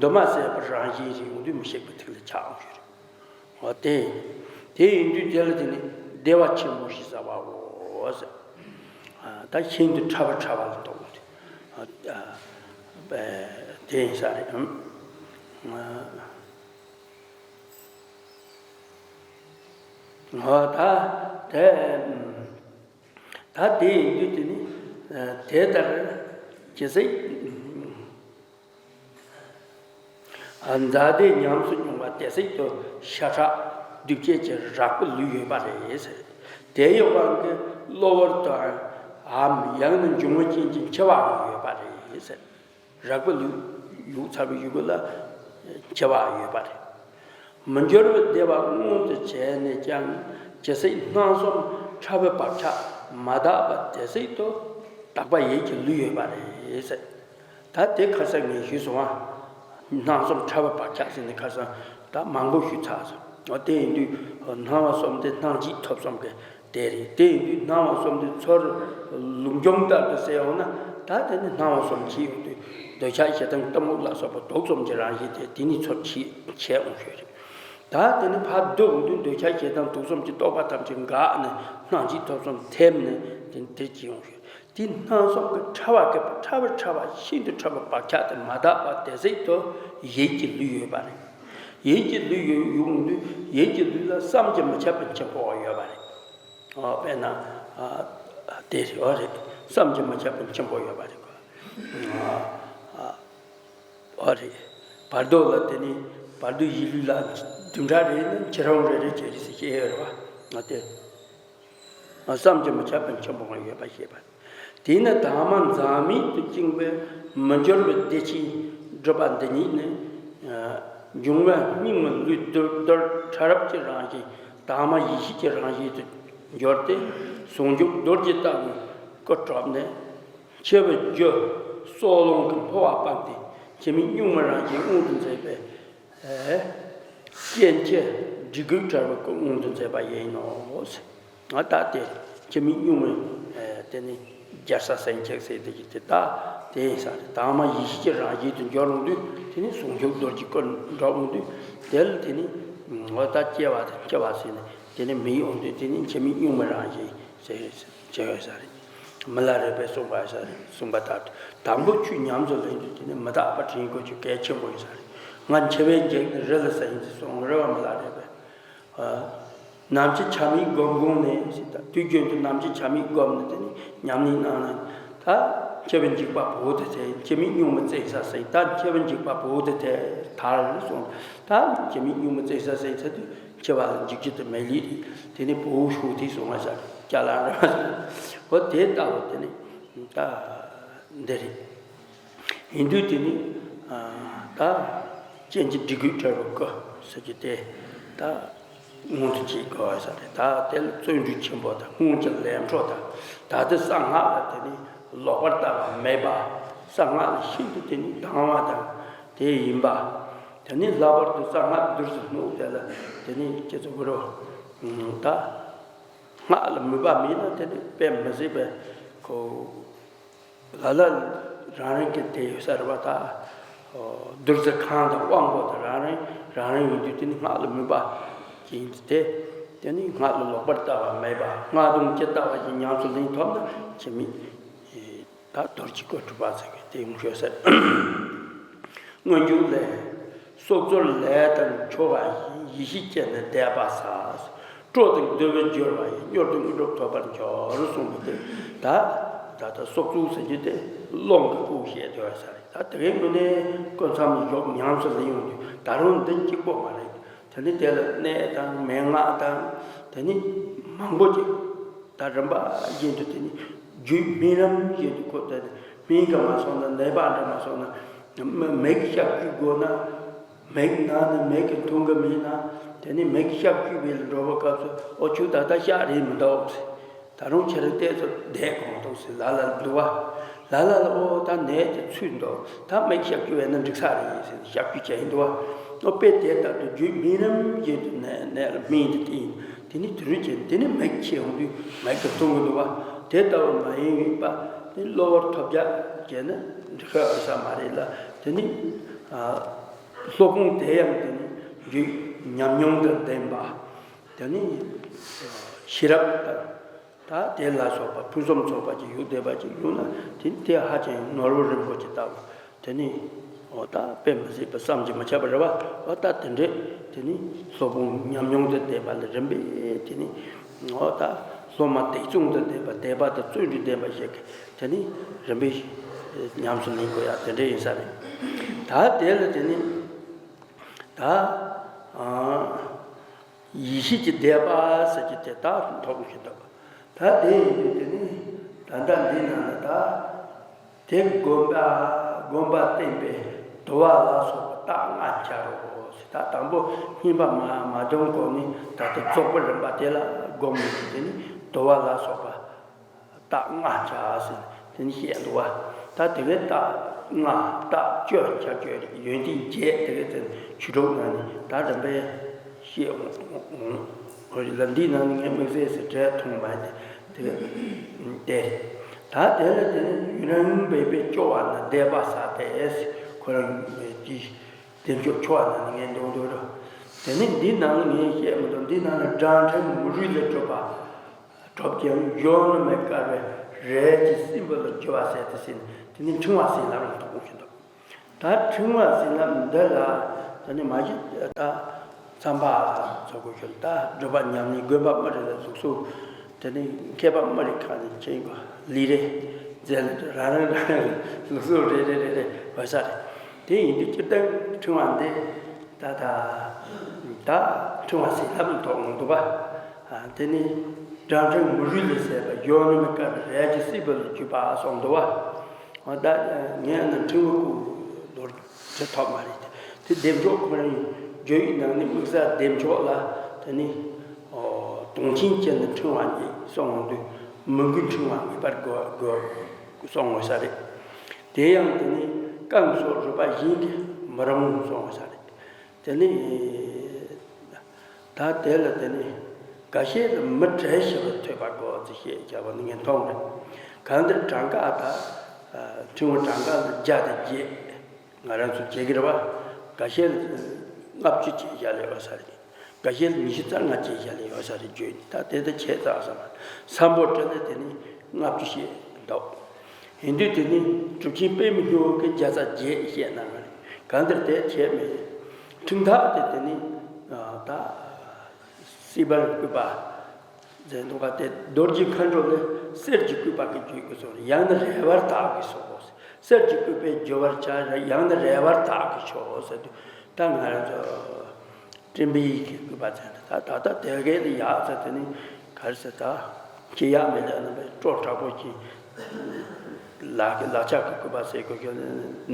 འདུས་མ་བྱས་པའི་རང་བཞིན་ཞིག་ཡོང་དུས་མི་ཤིགས་པའི་ཐིག་ལེ་ཆགས་འོང་ཞུ་རེད། ཨོ་དེ། དེ་ཡིན་དུས་དེ་ལ་དེ་ནི་བདེ་བ་ཆེན་པོ་ཞེས་བྱ་བའོ་ཟེར། ཨ་ད་ཤིན་ཏུ་ཕྲ་བ་ཕྲ་བ་ལ་གཏོགས་ཏེ། ཨ་ཨ་དེ་ཡིན་ས་རེད། ཨམ། ཨ་ཨོ་ད་དེ། ད་དེ་ཡིན་དུས་དེ་ནི་དེ་ལྟར་ཇི་སྲིད་འཛག་བདེ་ཉམས་སུ་མྱོང་བ་དེ་སྲིད་དུ་ཤ་ཁྲག་འདུས་བྱས་ཀྱི་རེག་པའི་ལུས་ཡོད་པ་རེད་ཟེར། དེ་ཡི་དབང་གིས་གློ་བུར་དུའམ་ཡང་ན་འབྱུང་བ་ཅན་གྱི་འཆི་བའང་ཡོད་པ་རེད་ཟེར། རེག་པའི་ལུས་ཡོད་ཚར་བའི་ཡུལ་ལ་འཆི་བ་ཡོད་པ་རེད། མི་འགྱུར་བའི་བདེ་བ་མངོན་དུ་བྱས་ནས་ཀྱང་ཇི་སྲིད་སྣང་གསུམ་ཕྲ་བའི་བག་ཆགས་མ་དག་པ་དེ་སྲིད་དུ་དག་པ་ཡིད་ཀྱི་ལུས་ཡོད་པ་རེད་ཟེར། ད་དེ་ཁ་སང་ངས་ཞུས་སོང་ཨ། སྣང་གསུམ་ཕྲ་བའི་བག་ཆགས་ཟེར་ནས་ཁ་སང་ད་མང་པོ་ཞུས་ཚར་སོང་། འོ་དེ་ཡིན་དུས་སྣང་བ་གསུམ་དེ་སྣང་མཆེད་ཐོབ་གསུམ་གྱི་དེ་རེད། དེ་ཡིན་དུས་སྣང་བ་གསུམ་དེ་ཚུར་ལུགས་འབྱུང་ལྟར་དུ་གསལ་འོང་ན། ད་དེ་ནི་སྣང་བ་གསུམ་ཞིག་ཡོང་དུས་འདོད་ཆགས་ཞེ་སྡང་གཏི་མུག་ལ་སོགས་པ་དུག་གསུམ་གྱི་རང་བཞིན་དེ་དེ་ནི་ཚུར་ཆད་ཆད་འོང་ཞེས་རེད། ད་དེ་ནི་ཕར་བསྡུ་འོང་དུས་འདོད་ཆགས་ཞེ་སྡང་དུག་གསུམ་གྱི་རྟོག་པ་ཐམས་ཅད་འགགས་ནས་སྣང་མཆེད་ཐོབ་གསུམ་ཐེབས་ནས་དེ་ནི་དེར་སྐྱེ་འོང་ཞེས། དེ་སྣང་གསུམ་གྱི་ཕྲ་བ་གི་ཕྲ་བའི་ཕྲ་བ་ཤིན་ཏུ་ཕྲ་བའི་བག་ཆགས་དེ་མ་དག་པ་དེ་སྲིད་དུ་ཡིད་ཀྱི་ལུས་ཡོད་པ་རེད། ཡིད་ཀྱི་ལུས་ཡོད་ཡོང་དུས་ཡིད་ཀྱི་ལུས་ལ་བསམ་གྱིས་མི་ཁྱབ་པའི་འཆི་འཕོ་བ་ཡོད་པ་རེད། ཨོ་དཔེར་ན། ཨ་དེ་རེད། ཨོ་རེད། བསམ་གྱིས་མི་ཁྱབ་པའི་འཆི་འཕོ་ཡོད་པ་རེད། ཨ་ཨོ་རེད། བར་དོ་ལ་དེ་ནི་བར་དོ་ཡིད་ལུས་ལ་བདུན་ཕྲག་རེ་ནི་འཆི་རང་རེ་རེ་བྱེད་རེས་སུ་སྐྱེ་ཡོད་རེད་བ། ཨ་དེ་བསམ་གྱིས་མི་ཁྱབ་པའི་འཆི་འཕོ་ཡང་ཡོད་པ་ཞེས་པ། དེས་ན་དྭངས་མ་འཛག་མེད་དུ་བཅིངས་པའི་མི་འགྱུར་བའི་བདེ་ཆེན་སྒྲུབ་པ་འདི་ཉིད་ནི། འབྱུང་བ་སྙིང་པོ་ལུས་རྡོལ་རྡོལ་ཕྲ་རབ་ཀྱི་རང་བཞིན་དྭངས་མ་ཡེ་ཤེས་ཀྱི་རང་བཞིན་དུ་འགྱུར་ཏེ། ཟུང་འཇུག་རྡོ་རྗེ་ལྟ་བུའི་སྐུ་གྲུབ་ནས། འཆི་བའི་རྒྱུ་སྲོག་རླུང་གི་འཕོ་བ་སྤངས་ཏེ་འཆི་མེད་གཉུག་མའི་རང་བཞིན་མངོན་དུ་མཛད་པའི་སྐྱེ་འཆི་སྒྲིབ་གུད་བྲལ་བའི་སྐུ་མངོན་དུ་མཛད་པ་ཡིན་ནོ། ང་ད་དེ་འཆི་མེད་གཉུག་མའི་དེ་ནི་རྒྱལ་ས་སེང་གེ་ཟེར་དེ་ཀྱི་དེ་ད་དེ་ཡིན་ས་རེད། དྭངས་མ་ཡེ་ཤེས་ཀྱི་རང་བཞིན་དུ་འགྱུར་འོང་དུས་དེ་ནི་ཟུང་འཇུག་རྡོ་རྗེ་སྐུ་འགྲུབ་འོང་དུས་དེ་ལ་དེ་ནི་ང་ད་སྐྱེ་བ་དང་འཆི་བ་ཟེར་ནས་དེ་ནི་མི་ཡོང་དུས་དེ་ནི་འཆི་མེད་གཉུག་མའི་རང་བཞིན་ཟེར་ཟེར་ཡོད་ས་རེད། མི་ལ་རས་པས་གསུངས་པ་ཡིན་ས་རེད། གསུངས་པ་ལྟར་དུ་དང་པོ་ཆོས་ཉམས་སུ་ལེན་དུས་དེ་ནི་མི་རྟག་པ་དྲན་དགོས་རྒྱུ་གལ་ཆེན་པོ་ཡིན་ས་རེད། ང་འཆི་བས་འཇིགས་ནས་རི་ལ་ཟགས་ཡིན་ཟེར་གསུངས་རེད་བ། མི་ལ་རས་པས། ནམ་འཆི་ཆ་མེད་སྒོམ་དགོངས་ནས་ཟེར། ད་དུས་རྒྱུན་དུ་ནམ་འཆི་ཆ་མེད་སྒོམ་ནས་དེ་ནི་ཉམས་ལེན་གནང་ན། ད་ ད་འཆི་བ་འཇིགས་པ་བོ་དེ་ཚེ་འཆི་མེད་གཉུག་མ་བཙན་ས་ཟིན། ད་འཆི་བ་འཇིགས་པ་བོ་དེ་ཚེ་ཐར་སོང་། ད་འཆི་མེད་གཉུག་མ་བཙན་ས་ཟིན་ཚེ་དུས་འཆི་བ་ལ་འཇིགས་རྒྱུ་དེ་མེད་ལི་རེད། དེ་ནི་བོ་ཤུགས་དེ་སོང་བ་ཟེར་ཅ་ལག་འདྲ་བ་ཟེར་བོ་དེ་ལྟ་བུ་དེ་ནི་ད་འདི་རེད། ཡིན་དུས་དེ་ནི་ད་སྤྱན་གྱི་འབྲས་བུས་བྲལ་བའི་སྐུ་ཟེར་རྒྱུ་དེ་ད། མངོན་དུ་བྱེད་དགོས་ས་རེད། ད་དེ་ལ་བརྩོན་འགྲུས་ཆེན་པོ་དང་སྔོན་གྱི་ལས་འཕྲོ་དང་། ད་ལྟའི་གསང་སྔགས་ལ་དེ་ནི་ལོག་པར་ལྟ་བ་མེད་པ། གསང་སྔགས་ལ་ཤིན་ཏུ་དེ་ནི་དང་བ་དང་དེ་ཡིན་པ། དེ་ནི་ལྷག་པར་དུ་གསང་སྔགས་བདུད་རྩི་སྨྱུག་དེ་ལ་དེ་ནི་ཁྱེད་ཚོ་གུ་རུ་ད་སྔགས་ལ་མོས་པ་མེད་ན་དེ་ནི་དཔེ་མི་སྲིད་པའི་ཁོ། ལ་ལ་རང་རང་གི་དེ་ཡོད་ས་རེད་པ། ད་བདུད་རྩི་གང་དང་དབང་པོ་དང་རང་རང་རང་རང་ཡོང་དུས་དེ་ནི་སྔགས་ལ་མོས་པ་ཅིག་ཡིན་དུས་དེ། དེ་ནི་སྔགས་ལ་ལོག་པར་ལྟ་བ་མེད་པ། སྔགས་དང་ཇི་ལྟ་བ་བཞིན་ཉམས་སུ་ལེན་ཐུབ་ན་འཆི་མེད་ད་རྡོ་རྗེའི་སྐུ་གྲུབ་པ་ཟེར་གི་དེ་ཡོང་ཤོད་ཟེར། སྔོན་འཇུག་ལས། སྲོག་རྩོལ་ལས་དང་འཕྲོ་བ་ཡིས། ཡེ་ཤེས་སྤྱན་ནི་བཟླས་པ་ཟ། སྤྲོ་དང་བདེ་བའི་སྦྱོར་བ་ཡིས། མྱུར་དུ་དངོས་གྲུབ་ཐོབ་པར་འགྱུར་གསུངས་པ་དེ། ད་ད་ལྟ་སྲོག་རྩོལ་ཟེར་རྒྱུ་དེ་རླུང་གི་སྐོར་བཤད་དོ་ས་རེད། ད་དེ་གའི་ངོས་ནས་སྐུ་མཚམས་བཞུགས་ཉམས་སུ་ལེན་ཡོང་དུས་ད་རུང་འདི་གཅིག་པོ་མ་རེད། དེ་ནི་དེ་ལ་གནས་དང་མན་ངག་དང་དེ་ནི་མང་པོ་ཅིག་ད་རིམ་པ་བཞིན་དུ་དེ་ནི་རྒྱུད་སྨིན་རམ་བཞིན་དུ་ཁོ་དེ་ནི་སྨིན་གི་མ་སོང་ན། ནད་པ་འདྲ་མ་སོང་ན། མི་མིག་ཞབས་ཀྱུ་དགོས་ན། མིག་ན་ནི་མིག་གི་མཐོང་གི་མེད་ན། དེ་ནི་མིག་ཞབས་ཀྱུ་བས་ལ་འགྲོ་བའི་སྐབས་སུ་ཨོ་ཆུ་ད་ལྟ་ཤག་རེད་མི་འདུག་ད་རུང་ཁྱེད་རང་ལྟས་ཚོ་བསྡད་གོང་དུ་ཟེར་ལ་ལ་འདུག་བ། ལ་ལ་ལ་ཨོ་ད་ནད་དེ་ཚུད་འདུག་ད་མིག་ཞབས་ཀྱུ་བས་ན་འགྲིག་ས་རེད་ཟེར་ཞབས་ཀྱུ་བྱས་ཡིན་འདུག་བ། ཨོ་དཔེ་དེ་ལྟར་དུ་རྒྱུད་སྨིན་རམ་བཞིན་དུ་ནད་ནད་ལ་སྨིན་དེ་བསྟེན། དེ་ནི་དུས་རུ་ཅན་དེ་ནི་མིག་ཕྱེ་ཡོང་དུས་མིག་གི་མཐོང་གི་འདུག་བ། དེ་ལྟ་བུ་མ་ཡིན་པ་དེ་གློ་བུར་ཐོལ་རྒྱག་བྱས་ན་འགྲིག་ཤག་ཡོད་ས་མ་རེད་ལ། དེ་ནི་སློབ་དཔོན་དེ་ཡང་དེ་ནི་རྒྱུད་ཉམས་མྱོང་དང་ལྡན་པ། དེ་ནི་ཤེས་རབ་དང་། ད་དེ་ལ་སོགས་པ་ཕུན་སུམ་ཚོགས་པ་ཅིག་ཡོད་བསྡད་པ་ཅིག་ཡོད་ན་དེ་ནི་དེ་ཧ་ཅང་ནོར་བུ་རིན་པོ་ཆེ་ལྟ་བུ། དེ་ནི་འོ་ད་དཔེ་མི་སྲིད་པ་བསམ་གྱིས་མི་ཁྱབ་པ་རེད་བ། འོ་ད་དེ་འདྲས་དེ་ནི་སློབ་དཔོན་ཉམས་མྱོང་དང་ལྡན་པ་ལ་རིམ་པས་དེ་ནི་འོ་ད་སློབ་མ་དད་གཙང་དང་ལྡན་པ་དད་པ་དང་བརྩོན་འགྲུས་ལྡན་པ་ཞིག་དེ་ནི་རིམ་པས་ཉམས་སུ་ལེན་དགོས་ཡ་དེ་འདྲས་ཡིན་ས་རེད། ད་དེ་ལ་དེ་ནི་ད་ཨ། ཡེ་ཤེས་ཀྱི་བཟླས་པ་ཟེར་གྱི་དེ་དག་ཐོབ་བཞིན་འདུག་ད་དེ་ཡིན་དུས་དེ་ནི་ད་ལྟ་འདི་ན་ལ་ད་དེ་བསྒོམ་པ་བསྒོམ་པ་བསྟན་པའི་དུ་བ་ལ་སོགས་པ་རྟགས་ལྔ་སྦྱར་རོ་ཟེར། ད་དང་པོ་བསྙེན་པ་མ་མ་བྱུང་གོང་ནས་ད་ལྟ་རྫོགས་པའི་རིམ་པ་དེ་ལ་བསྒོམ་ནས་དེ་ནི་དུ་བ་ལ་སོགས་པ། རྟགས་ལྔ་བྱ་ཟེར་དེ་ནི་བཤད་འདུག་བ། ད་དེ་བས་རྟགས་ལྔ་རྟགས་བཅུ་བྱ་བཅུ་ཡོན་ཏན་བརྒྱད་དེ་བས་ཚན་ཆོས་དྲུག་ནང་ནས་ད་རིམ་པས་བཤད་འོང་། ལ་འདིའི་ནང་ནས་ངས་དམིགས་བསལ་ཟེར་བྲལ་མཐོང་མ་དེ་དེ་བས་དེ་ད་དེ་ལ་དེ་ནི་ཡུན་རིང་བས་པས་སྐྱོ་བ་ན་བཟླས་པ་ཟ་སྟེ་ཁོ་རང་གིས། བདེ་མཆོག་ཆོ་བ་ནང་ནས་ངས་འདོན་འདོན་རོགས། དེ་ནས་འདི་ནང་ལ་ངས་བཤད་མི་འདུག་འདི་ནང་ལ་སྒྲ་ཕྲེང་མི་རུས་ལས་གྲུབ་པ། གྲུབ་ཀྱང་གཞོན་ནུ་མའི་དཀར་བའི་རས་ཀྱི་སྲིན་བུ་ལ་གྱུར་པ་ཟེར་ཏེ་ཟིན་དེ་ནི་ཕྲེང་བ་ཟིན་ལམ་ལ་གཏོགས་ཞིག་འདུག་ད་ཕྲེང་བ་ཟིན་ལམ་འདི་ལ་དེ་ནི་མ་གཞི་ད་མཚམས་པ་ཚོ་གོ་ཤོད་ད་སྒྲུབ་པ་ཉམས་ལེན་དགོན་པ་མི་རེ་ལ་ཟུག་གསོ། དེ་ནས་མཁས་པ་མི་རིགས་ཁག་ནས་ཁྱེད་ཀྱི་ལས་རེད། མཛད་ལས་རང་རང་རང་རང་ལུགས་སྲོལ་རེ་རེ་རེ་རེ་འོས་ས་རེད། དེ་ཡིན་དུས་སྤྱིར་བཏང་ཕྲེང་བ་འདི་ད་ད་ད་ཕྲེང་བ་ཟེར་ལབ་ཐོག་ནང་འདུག་པ། དེ་ནས་སྒྲ་ཕྲེང་མི་རུས་ལས་ཟད་པ་གཞོན་ནུ་མའི་དཀར་རས་ཀྱི་སྲིན་བུ་ལ་གྱུར་པ་གསུངས་འདུག་པ། ད་ངས་ནི་ཕྲེང་བ་ཀུན་ནོར་དེ་ཐོབ་མ་རེད། དེ་བདེ་མཆོག་ཁོ་རང་ཡིན། རྒྱུད་ནང་ནས་དམིགས་བསལ་བདེ་མཆོག་ལ་དེ་ནི་དུང་ཆེན་ཅན་ནི་ཕྲེང་བ་ཉིད་གསུངས་འོང་དུས་མི་འགུལ་ཕྲེང་བ་ངེས་པར་དགོས་དགོས་གསུངས་འོང་ས་རེད། དེ་ཡང་དེ་ནི་རྐང་སོགས་རུས་པ་གཞན་གྱིས་མི་རུང་གསུངས་འོང་ས་རེད། དེ་ནི། ད་དེ་ལ་དེ་ནི་འགའ་ཤས་ལ་མི་བྲལ་ཞེས་པ་ཐོས་པ་དགོས་ཚེ་ཞེས་བྱ་བ་ནི་ངས་མཐོང་རེད། གང་ལྟར་གྲངས་ཀ་ད་ཕྲེང་བ་གྲངས་ཀ་ལ་བརྒྱ་དང་བརྒྱད་ང་རང་ཚོ་བྱེད་ཀྱི་རེད་བ། འགའ་ཤས་ལ་ལྔ་བཅུ་བྱས་བཞག་ལས་ཡོད་ས་རེད། འགའ་ཤས་ལ་ཉི་ཤུ་རྩ་ལྔ་བྱས་བཞག་ལས་ཡོད་ས་རེད། བརྗོད་ད་དེ་ལྟ་བྱས་ཙང་བསམ་པ་སམ་བྷོ་ཊ་ལ་དེ་ནི་ལྔ་བཅུ་བཤད་འདུག་ཡིན་དུས་དེ་ནི་གྲུབ་ཆེན་པདྨ་སྨྱུག་གིས་བརྒྱ་རྩ་བརྒྱད་བཤད་གནང་བ་རེད། གང་ལྟར་དེ་བྱས་མེད། ཕྲེང་ཐག་དེ་དེ་ནི་ད་སྲིད་པར་བཀོད་པ་མཛད་འདུག་ག་དེ་རྡོ་རྗེ་མཁའ་འགྲོ་ལས་ གསེར་གྱི་སྐུད་པ་གིས་བརྗོད་དགོས་སོ། ཡང་ན་རལ་པར་བཏགས་དགོས་སོ། གསེར་གྱི་སྐུད་པས་བརྗོད་པར་བྱ། ཡང་ན་རལ་པར་བཏགས་དགོས་སོ་ཟེར་དུས། ད་ང་རང་ཚོ་སྤྲིན་པའི་གི་སྐུད་པ་ཟེར་ནས། ད་ད་ལྟ་དེ་གའི་ལ་ཡག་ཟེར་དེ་ནི་ག་རེ་ཟེར། ད་སྐྱེ་ཡག་མེད་ལ་ན་པའི་སྤྲོ་དྲག་པོ་གྱི་ལག་ལག་ཆ་གི་སྐུད་པ་ཟེར་དགོས་ཀྱི།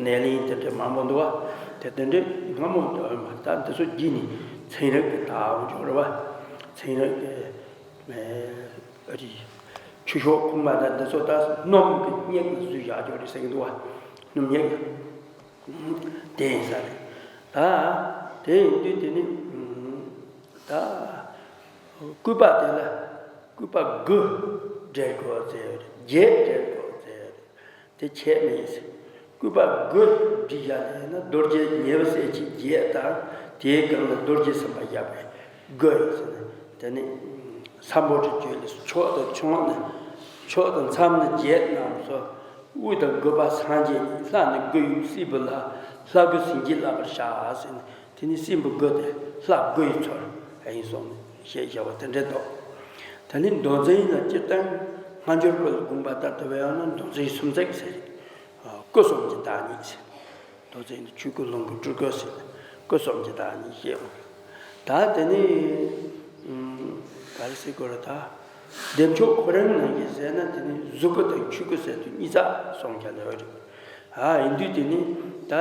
ནས་ལིང་དེ་འདྲ་མང་པོ་འདུག་བ། དེ་དེ་འདྲ་སྔ་མོ་འདྲ་མ། ད་འདི་ཚོ་བརྒྱུད་ནས་ཚན་རིག་གི་ད་འོང་འཇོག་རེད་བ། ཚན་རིག་གི་ཨ་རི། ཆུ་ཤོག་ཁུག་མ་དང་འདི་ཚོ་ད་སྣུམ་གྱི་སྙེག་ནས་བཟོས་བཞག་ཆོག་རེད་ཟེར་གྱི་འདུག་བ། སྣུམ་སྙེག་དེ་ཡིན་ས་རེད། ད་དེ་ཡིན་དུས་དེ་ནི་ད་སྐུད་པ་དེ་ལ་སྐུད་པ་དགུ་སྦྲེལ་དགོས་ཟེར། བརྒྱད་སྦྲེལ་དགོས་ཟེར། དེ་ཆད་མེད་ཟེར། སྐུད་པ་དགུ་བསྒྲིལ་བཞག་ནས་ན། རྡོ་རྗེ་ཉེ་བའི་གསལ་བྱེད་བརྒྱད་དང་། དེའི་སྒང་ལ་རྡོ་རྗེ་སེམས་དཔའ་བཞག་པའི་དགུ་ཡིན་ཟེར་ནས། དེ་ནི་སམ་བྷོ་ཊ་བརྗོད་ལས་སུ། ཕྱོགས་དང་ཕྱོགས་ནས། ཕྱོགས་དང་མཚམས་ནས་བརྒྱད་རྣམས་སོ། དབུས་དང་དགུ་པ་སངས་རྒྱས་ཉིད། ལྷ་ནི་དགུ་ཡི་སྲིན་བུ་ལ། ལྷ་དགུ་བྱིན་གྱིས་བརླབ་པར་བྱ་ཟེར་ནས། དེ་ནི་སྲིན་བུ་དགུ་དེ་ལྷ་དགུ་ཡི་ཚོགས་ཡིན་གསུངས་ནས་ཞེས་བྱ་བ་དེ་འདྲའི་མདོ། དེ་ནི་མདོ་འཛིན་ལ་སྤྱིར་བཏང་སྔ་འགྱུར་བའི་དགོངས་པ་ལྟར་དུ་བས་ཡང་ན་མདོ་འཛིན་སུམ་བརྩེགས་ཟེར། སྐུ་གསུམ་གྱི་བདག་ཉིད་ཟེར། མདོ་འཛིན་ནི་ཆོས་སྐུ་ལོངས་སྐུ་སྤྲུལ་སྐུ་ཟེར། སྐུ་གསུམ་གྱི་བདག་ཉིད་ཞེས། ད་དེ་ནི་ག་རེ་ཟེར་དགོས་རེད། ད་བདེ་མཆོག་ཁོ་རང་ནང་བཞིན་ཟེར་ན། དེ་ནི་གཟུགས་སྐུ་དང་ཆོས་སྐུ་ཟེར་དུས་གཉིས་ཆ་གསུངས་ཀྱང་ལེགས་རེད། ཨ། ཡིན་དུས་དེ་ནི་ད་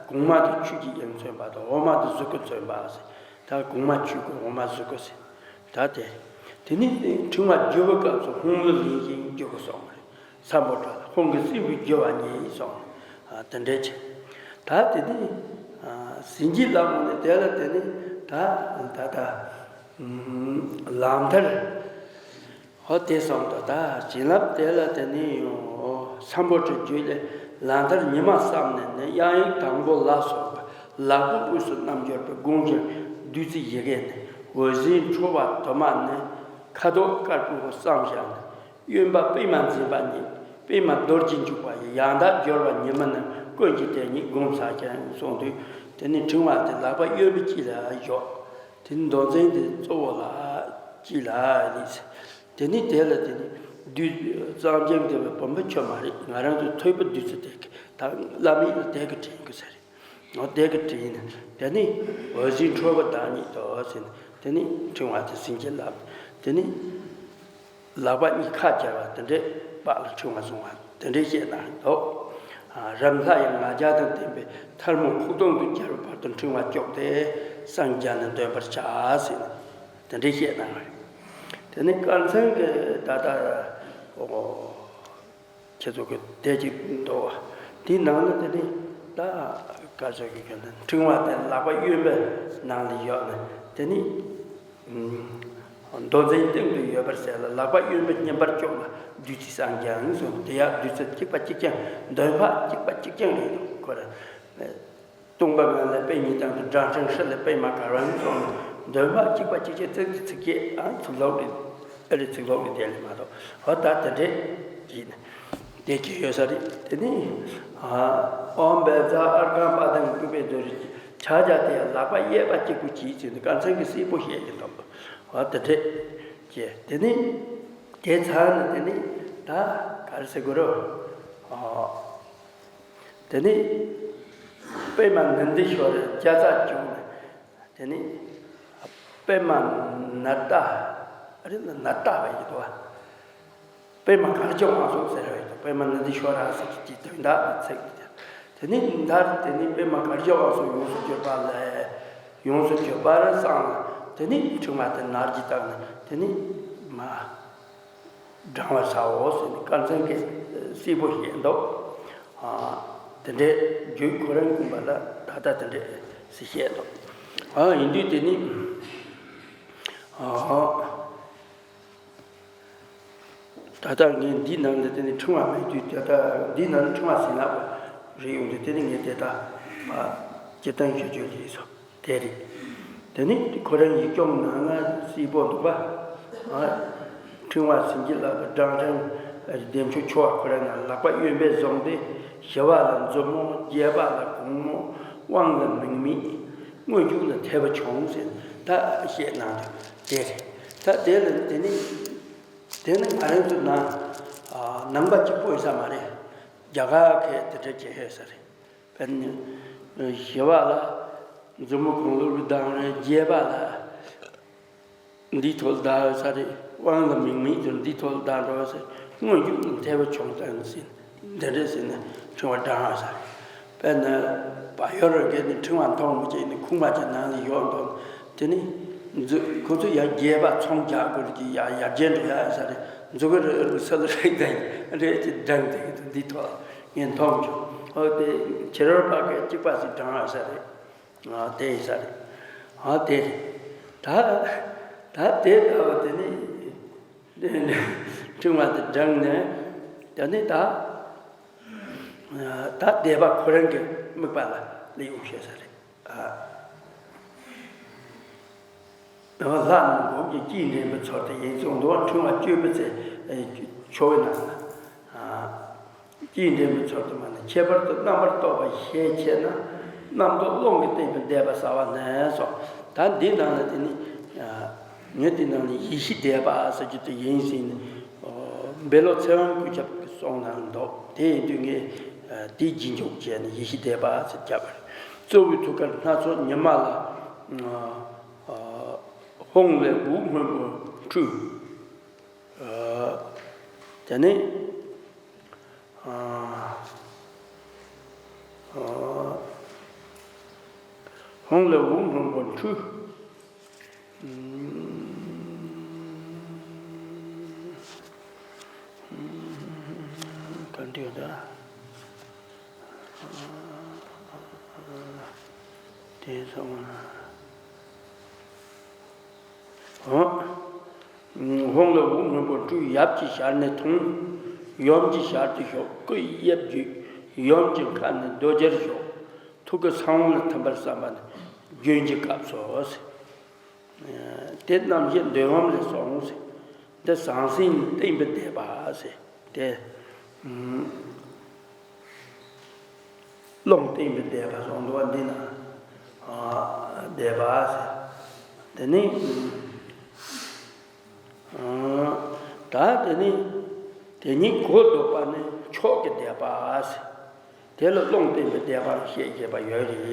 གོང་མ་དེ་ཆོས་ཀྱི་དབྱིངས་མཚོན་པ་དང་། འོག་མ་དེ་གཟུགས་སྐུ་མཚོན་པ་ཟེར། ད་གོང་མ་ཆོས་སྐུ། འོག་མ་གཟུགས་སྐུ་ཟེར། ད་དེ་དེ་ནི་ཕྲེང་བ་བརྒྱུད་པའི་སྐབས་སུ་ཧཱུྃ་ལུ་ལེན་ཞིང་བརྒྱུད་པར་གསུངས་པ་རེད། སམ་བྷོ་ཊ་ལ་ཧཱུྃ་གི་སྲིན་བུས་བརྒྱུད་པ་ཉིད་གསུངས། ཨ། དེ་འདྲའི་ཆེ། ད་དེ་ནི་ཨ་བྱིན་གྱིས་བརླབས་ནས། དེ་ལ་དེ་ནི་ད་ད་ད་ལག་མཐར། ཧོ། དེ་གསུངས་ཏོ། ད་བྱིན་རླབས་དེ་ལ་དེ་ནི་ཡང་སམ་བྷོ་ཊ་བརྒྱུད་ལས་ལག་མཐར་ཉི་མ་བསམ་ནས་ནི། དབྱངས་ཡིག་དང་པོ་ལ་སོགས་པ་ལག་པའི་དབུས་སུ་རྣལ་འབྱོར་པའི་དགོངས་ཀྱིས་བདུད་རྩི་ཡི་གེ་ནི། འོད་ཟེར་འཕྲོ་བ་དུ་མ་ནི། ཁ་དོག་དཀར་པོ་བསམ་བཞག་ནས། གཡོན་པ་པདྨ་འཛིན་པ་ཉིད། པདྨ་རྡོ་རྗེ་འཇུག་པ་ཡི། ཡང་དག་སྦྱོར་བ་ཉི་མ་ནི། ཀུན་གྱིས་དེ་ཉིད་བསྒོམ་བྱ་ཞིང་གསུངས་དུས། དེ་ནི་ཕྲེང་བ་དེ་ལག་པ་གཡོན་པ་དཀྱིལ་ལ་བཞག་དེ་ནི་མདོ་འཛིན་དེ་གཙོ་བོ་ལ་དཀྱིལ་ལ་ལས། དེ་ནི་དེ་ལ་དེ་ནི་བདུད་གཙང་འགྱིང་དེ་བའི་བུམ་པ་ཁྱོད་མ་རེད། ང་རང་ཚོའི་ཐོད་པའི་བདུད་རྩི་དེ་གི། ད་བླ་མའི་ལ་དེ་གི་དྲན་གི་ཟེར། འོ། དེ་གི་དྲན་ནས། དེ་ནི་འོད་ཟེར་འཕྲོ་བ་བདག་ཉིད་དོ་ཟེར་ནས། དེ་ནི་ཕྲེང་བ་དེ་བྱིན་གྱིས་བརླབས། དེ་ནི་ལག་པ་གཉིས་ཁ་སྦྱར་བ་དེ་འདྲའི་བར་ལ་ཕྲེང་བ་བཟུང་བ་དེ་འདྲའི་བཤད་གནང་འདུག་ཨ། རབ་ལྷ་ཡི་ང་རྒྱལ་དང་ལྡན་པའི་ཐལ་མོ་ཁུག་རྡུང་དུ་སྦྱར་བའི་བར་དུ་ཕྲེང་བ་བཅུག་སྟེ་སངས་རྒྱས་ནས་འདོན་པར་བྱ་ཟེར་ནས་དེ་འདྲའི་བཤད་གནང་བ་རེད། དེ་ནི་ཀན་ཚང་གི་ད་ལྟ། ཨོ། ཁྱེད་ཚོ་གི་དེ་གཅིག་འདུག་དེའི་ནང་ན་དེ་ནི་ད་ག་ཚོད་ཀྱི་ཁྱོད་ནི་ཕྲེང་བ་དེ་ལག་པ་གཡོན་པའི་ནང་ལ་ཡོད་ནས། དེ་ནི་མདོ་འཛིན་སྟེང་དུ་ཡོད་པར་ཟེར་ལ། ལག་པ་གཡོན་པའི་སྙན་པར་བཅུག་ལ། བདུད་རྩི་སངས་རྒྱས་གསུངས། དེ་ཡང་བདུད་རྩི་གཅིག་པ་གཅིག་རྐྱང་། འདོན་པ་གཅིག་པ་གཅིག་རྐྱང་རེད་ཁོ་ར། སྟོང་པ་ངང་ལས་པད་ཉི་དང་དུ། སྦྲང་ཕྲེང་ཧྲཱིཿལས་པདྨ་དཀར་བ་གསུངས། འདོན་པ་གཅིག་པ་གཅིག་རྐྱང་། ཚིག་འདི་ཚིག་གཅིག་ཨང་། ཚིག་ལོག་རེད། ཨ་རེ། ཚིག་ལོག་རེད། དེ་ལས་མ་གཏོགས། འོ། ད་དེ་འདྲས་ཡིན། དེ་གི་ཡོད་ས་རེད། དེ་ནི་ཨ་ཨོཾ་བཛྲ་ཨརྒྷཾ་པཱ་དཾ་ཀུ་བེ་ཛོ་རེད། ཕྱག་རྒྱ་དེ་ལག་པ་གཡས་པ་གཅིག་པུ་གྱིས་ཟེར་ནས་ཀན་ཚང་གིས་གསལ་པོ་བཤད་ཀྱི་འདུག་འོ། དེ་འདྲས་ཀྱི། དེ་ནི་དེ་ཚར་ནས་དེ་ནི་ད་ག་རེ་ཟེར་དགོས་རེད། ཨ། དེ་ནས་པདྨ་ནནྡི་ཤྭ་ར་བརྒྱ་རྩ་བཅུ་ནས། དེ་ནས་པདྨ་ནཱ་ད། ཨ་རེ། ནཱ་ད་བ་ཡིན་འདུག་བ། པདྨ་གར་གྱི་དབང་ཕྱུག་ཟེར་བ་ཡིན་འདུག་པདྨ་ནནྡི་ཤྭ་ར་ཟེར་གྱི་དོན་དག་གི་ཚིག་དེ། དེ་ནས་མཐར་དེ་ནས་པདྨ་གར་གྱི་དབང་ཕྱུག་ཡོངས་སུ་གྱུར་པ་ལ། ཡོངས་སུ་གྱུར་པར་བསམ་ལ། དེ་ནས་ཕྲེང་བ་དེ་ནར་གྱིས་བཏགས་ནས། དེ་ནས་མ། བགྲང་བར་བྱའོ་ཟེར་ནས་ཀན་ཚང་གིས་གསལ་པོ་བཤད་འདུག་ཨ། དེ་འདྲའི་རྒྱུད་ཁོ་རང་ཀུན་པ་ལ་ད་ལྟ་དེ་འདྲས་སེ་བཤད་འདུག་ཨ། ཡིན་དུས་དེ་ནི། ཨ། ད་ལྟ་ངས་འདི་ནང་ལ་དེ་ནི་ཕྲེང་བ་མེད་དུས། ད་ལྟ་འདི་ནང་ལ་ཕྲེང་བ་ཟིན་ལ་རེ་ཡོང་དུས། དེ་ནི་ངས་དེ་ལྟ་བ་སྤྱིར་བཏང་ཞུ་རྒྱུ་ལས་སོ། དེ་རེད། དེ་ནི་ཁོ་རང་ཡིག་སྐྱོང་ནང་ན་གསལ་པོ་འདུག་པ། ཨ། ཕྲེང་བ་བྱིན་གྱིས་བརླབས་པའི་སྦྲང་ཕྲེང་བདེ་མཆོག་འཕྲོ་བ་ཁོ་རང་ན། ལག་པ་གཡོན་པས་བཟུང་སྟེ། ཞི་བ་ལ་མཛུབ་མོ། རྒྱས་པ་ལ་གུང་མོ། དབང་ལ་མིང་མེད། སྔོན་འཇུག་ལ་ཐེག་པ་ཆུང་ཟེར། ད་བཤད་གནང་འདུག་དེ་རེད། ད་དེ་ལ་དེ་ནི། དེ་ནི་ང་རང་ཚོ་ན་ ནང་པ་གཅིག་པོ་ཡིན་ས་མ་རེད། རྒྱ་གར་གྱི་དེ་འདྲ་བྱེད་ཡོད་ས་རེད། དཔེར་ན་ཞི་བ་ལྷ། མཛུབ་མོ་གང་བླུགས་རེད་བསྡམས་རེད། རྒྱས་པ་ལ། འདིའི་ཐོག་ལ་བརྡར་ཡོད་ས་རེད། དབང་ལ་མིག་མིག་དེ་འདིའི་ཐོག་ལ་བརྡར་འགྲོ་ཡོད་ས་རེད། སྔོན་འཇུག་ནི་ཐལ་བ་མཆོང་སྟངས་ཟེར། འདི་འདྲ་ཟེར་ནས་ཕྲེང་བ་བགྲངས་ཡོད་ས་རེད། དཔེར་ན་བལ་ཡུལ་རེ་འགས་ནས་ཕྲེང་བ་མཐོང་མི་བྱེད་ནས་ཁུག་མ་བྱས་ནང་ལ་ཡོད་འདུག་དེ་ནི་མཛུ་ཁོ་ཚོ་ཡར་རྒྱས་པ་ཚོང་རྒྱག་དགོས་ཀྱི་ཡར་ཡར་རྒྱས་འགྲོ་ཡ་ཡོད་ས་རེད། མཛུ་གུ་རེ་རེ་ས་ལ་རེག་དང་རེད་ཅེས་བགྲངས་དེ་འདིའི་ཐོག་ངས་མཐོང་བྱུང་། ཨོ་དེ་ཕྱི་རོལ་པ་གིས་གཅིག་པ་ཞིག་བགྲངས་ཡོད་ས་རེད། ཨ་དེ་ཡིན་ས་རེད། ཨ་དེ་རེད། ད་ད་དེ་ལྟ་བུ་དེ་ནི་ཕྲེང་བ་དེ་བགྲངས་ནས་དེ་ནི་ད་ད་སྡེ་པ་ཁོ་རང་གི་དམིགས་པ་ལ་ལས་ཡོང་ཤེས་ས་རེད། ཨ་ལྷ་རྣམས་སྒོམ་གྱི་དཀྱིལ་འདྲེན་པའི་ཚུལ་དུ་ཡིན་གསུངས་འདུག་དྲུང་པ་བཅུ་པའི་ཚེ་ཆོ་གའི་ནང་ན། དཀྱིལ་འདྲེན་པའི་ཚུལ་དུ་མ་ནི་ཁྱད་པར་དུ་རྣམ་པར་རྟོག་པ་ཞེས་བྱས་ན། རྣམ་རྟོག་རླུང་གིས་བརྟན་པའི་བཟླས་པ་ཟ་བ་ནས་སོ། ད་འདི་ནང་ལ་དེ་ནི་ངས་དེ་ནང་ནས་ཡེ་ཤེས་བཟླས་པ་ཟེར་རྒྱུ་དེ་ཡིན་ཟིན་ནས། འབེ་ལོ་ཚེ་དབང་ཀུན་ཁྱབ་ཀྱིས་གསུངས་གནང་འདུག་དེ་ཡིན་དུས་ངས་དེའི་རྗེས་འཇུག་བྱས་ནས་ཡེ་ཤེས་བཟླས་པ་ཟེར་བརྒྱབ་པ་རེད། གཙོ་བོའི་ཐུགས་ཀར་སྣ་ཚོགས་ཉི་མ་ལ། ཧཱུྃ་ལས་འོད་སྔོན་པོ་འཕྲོས། དེ་ནས། ཧཱུྃ་ལས་འོད་སྔོན་པོ་འཕྲོས། ག་འདྲ་ཡོད་ད། དེ་སོང་ན། ཧཱུྃ་ལས་འོད་སྔོན་པོ་འཕྲོས། ཡབ་ཀྱི་ཞལ་ནས་ཐོན། ཡུམ་གྱི་ཞལ་དུ་ཞོག་སྐུ་གཡས་བརྗིད། ཡུམ་གྱི་ཁ་ནས་རྡོ་རྗེར་ཞོག་ཐུགས་ཀའི་གསང་བ་ལ་ཐིམ་པར་བསམ་པ་ནི་རྒྱུན་གྱི་སྐབས་སོ། དེ་རྣམ་བཞི་འདོད་ཡོན་ལས་སོ། འདི་ཟང་ཟིང་བརྟན་པའི་བཟླས་པ་ཟེར། དེ། རླུང་བརྟན་པའི་བཟླས་པ་གསུངས་འདུག་བ། འདི་ན། བཟླས་པ་ཟེར། དེ་ནི། ད་དེ་ནི། དེ་ཉིད་གོ་ལྡོག་པ་ནི་མཆོག་གི་བཟླས་པ་ཟེར། དེ་ལ་རླུང་བརྟན་པའི་བཟླས་པ་ཞེས་བཤད་པ་ཡོད་རེད།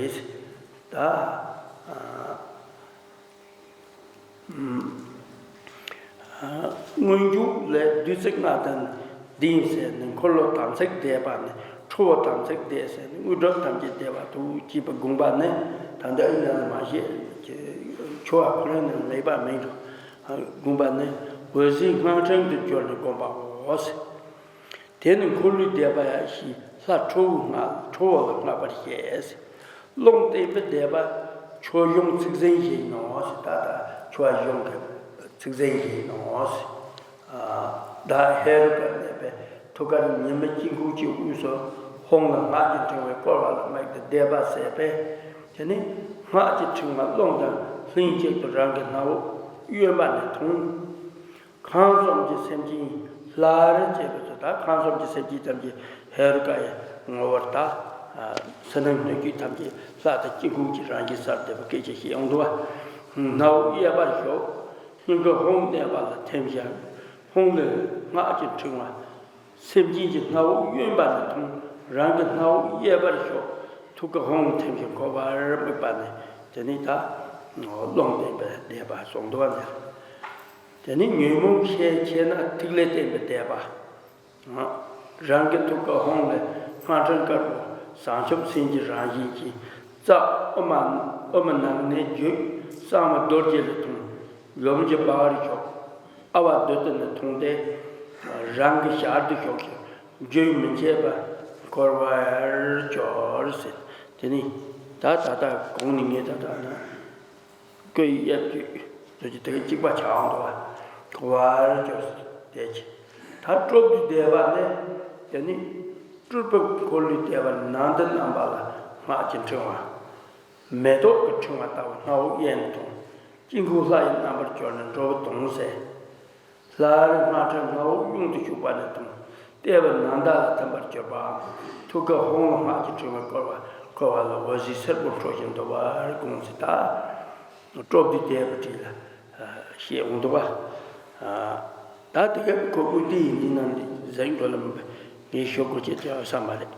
ད། སྔོན་འཇུག་ལས་བདུད་རྩི་ལྔ་དང་ལྡན་ཟེར་ནས་འཁོར་ལོ་དམ་ཚིག་བཟླས་པ་ནི་ཁྲོ་བོ་དམ་ཚིག་བཟླས་ཟེར་ནས་དངོས་གྲུབ་ཐམས་ཅད་བཟླས་པ་ཐུགས་བསྐྱེད་པའི་དགོངས་པ་ནི། ད་ལྟ་ཨི་ནང་ལ་མ་བཤད། ཆོ་བ་ཁོ་རང་ནང་ལེགས་པ་མིན་འགྲོ། དགོངས་པ་ནི་འོད་ཟེར་སྔགས་ཕྲེང་དུ་གྱུར་ནས་བསྒོམ་པའོ་ཟེར། དེ་ནི་འཁོར་ལོའི་བཟླས་པ་ཡང་ཞེས་ལྷ་ཁྲོ་བོའི་སྔགས་ཁྲོ་བོ་ལ་བསྔགས་པར་བཤད། རླུང་བརྟན་པའི་བཟླས་པ་ཆོས་སྐྱོང་ཚིག་ཟིན་བཞིན་ནོ། ད་ལྟ་ཆོས་སྐྱོང་གི་ཚིག་ཟིན་བཞིན་ནོ། བདག་ཧེ་རུ་ཀ་གནས་པའི་ཐུགས་ཀར་ཉི་མ་དཀྱིལ་འཁོར་གྱི་དབུས་སུ་ཧཱུྃ་ལ་སྔགས་ཀྱི་ཕྲེང་བས་བསྐོར་བ་ལ་དམིགས་ཏེ་བཟླས་པ་ཟེར་བས། དེ་ནི་སྔགས་ཀྱི་ཕྲེང་བ་རླུང་དང་ལྷན་ཅིག་ཏུ་རང་གི་སྣ་བུག་གཡོན་པ་ནས་ཐོན། ཁམས་གསུམ་གྱི་སེམས་ཅན་སླར་སྐྱེ་བའི་ཚུལ་དང་། ཁམས་གསུམ་གྱི་སེམས་ཅན་ཐམས་ཅད་ཧེ་རུ་ཀ་ཡི་ངོ་བོར་ལྟ། ཕྱི་ནང་སྣོད་བཅུད་ཐམས་ཅད་ལྷ་དང་དཀྱིལ་འཁོར་གྱི་རང་བཞིན་གསལ་བཏབ་པའི་སྐད་ཆ་བཤད་ཡོང་འདུག་བ། སྣ་བུག་གཡས་པར་ཞོག་སྙིང་གར་ཧཱུྃ་གནས་པ་ལ་ཐིམ་ཞིང་། ཧཱུྃ་ལས་སྔགས་ཀྱི་ཕྲེང་བ། སེམས་ཅན་གྱི་སྣ་བུག་གཡོན་པ་ནས་ཐོན། རང་གི་སྣ་བུག་གཡས་པར་ཞོག་ཐུགས་ཀའི་ཧཱུྃ་ཐིམ་ཞིང་འཁོར་བར་དམིགས་པ་ནི། དེ་ནི་ད་རླུང་བརྟན་པའི་བཟླས་པ་གསུངས་འདུག་བ་ནི། དེ་ནི་ཉོན་མོངས་ཤས་ཆེ་ན་ཐིག་ལེ་བརྟན་པའི་བཟླས་པ། རང་གི་ཐུགས་ཀའི་ཧཱུྃ་ལས་སྔགས་ཕྲེང་དཀར་པོ་བྱང་ཆུབ་སེམས་ཀྱི་རང་བཞིན་གྱི་རྩ་དབུ་མ། དབུ་མ་ནང་ནས་བརྒྱུད་གསང་བ་རྡོ་རྗེ་ལ་ཐོན། ཡུམ་གྱི་འབར་བར་ཞོག་ཨ་བ་དྷཱུ་ཏ་ནས་ཐོན་ཏེ། རང་གི་ཞལ་དུ་ཞོག་ཅིང་རྒྱུན་མི་འཆད་པར་འཁོར་བར་གྱུར་ཟེར། དེ་ནི་ད་ད་ལྟ་གོང་ནས་ངས་ད་ལྟ་ན་སྐུ་ཡི་གཡས་བརྒྱུད་ཟེར་གྱི་དེ་གཅིག་པ་ཆགས་འོང་འདུག་བ། འཁོར་བར་གྱུར་ཟེར་དེ་ཅི། ད་སྤྲོ་བསྡུའི་བཟླས་པ་ནི། དེ་ནི་སྤྲུལ་པའི་འཁོར་ལོའི་བཟླས་པ་ནང་དུ་རྣམ་པ་ལ་སྔགས་ཀྱི་ཕྲེང་བ། མེ་ཏོག་གི་ཕྲེང་བ་ལྟ་བུ་སྣ་བུག་གཡས་ནས་ཐོན། དཀྱིལ་འཁོར་ལྷ་ཡི་རྣམ་པར་གྱུར་ནས་འགྲོ་བའི་དོན་གསལ། སླར་སྔགས་ཕྲེང་སྣ་བུག་གཡོན་དུ་ཞུགས་པ་ནས་ཐོན། ལྟེ་བ་ནཱ་ད་ལ་ཐིམ་པར་གྱུར་པའམ། ཐུགས་ཀའི་ཧཱུྃ་ལ་སྔགས་ཀྱི་ཕྲེང་བས་བསྐོར་བ། བསྐོར་བ་ལ་འོད་ཟེར་སེར་པོ་འཕྲོ་ཞིང་འདུ་བར་དགོངས་ཟེར། ད་སྤྲོ་བསྡུའི་བཟླས་པ་བྲིས་ལ་བཤད་འོང་འདུག་བ། ད་དེ་གའི་ཁོ་བོ་འདི་ཡིན་འདི་ན་འདི་ གཟིགས་འགྲོ་ལ་མིན་པས་ངས་ཞུ་དགོས་ཀྱི་ཅི་ཡང་བསམ་པ་རེད།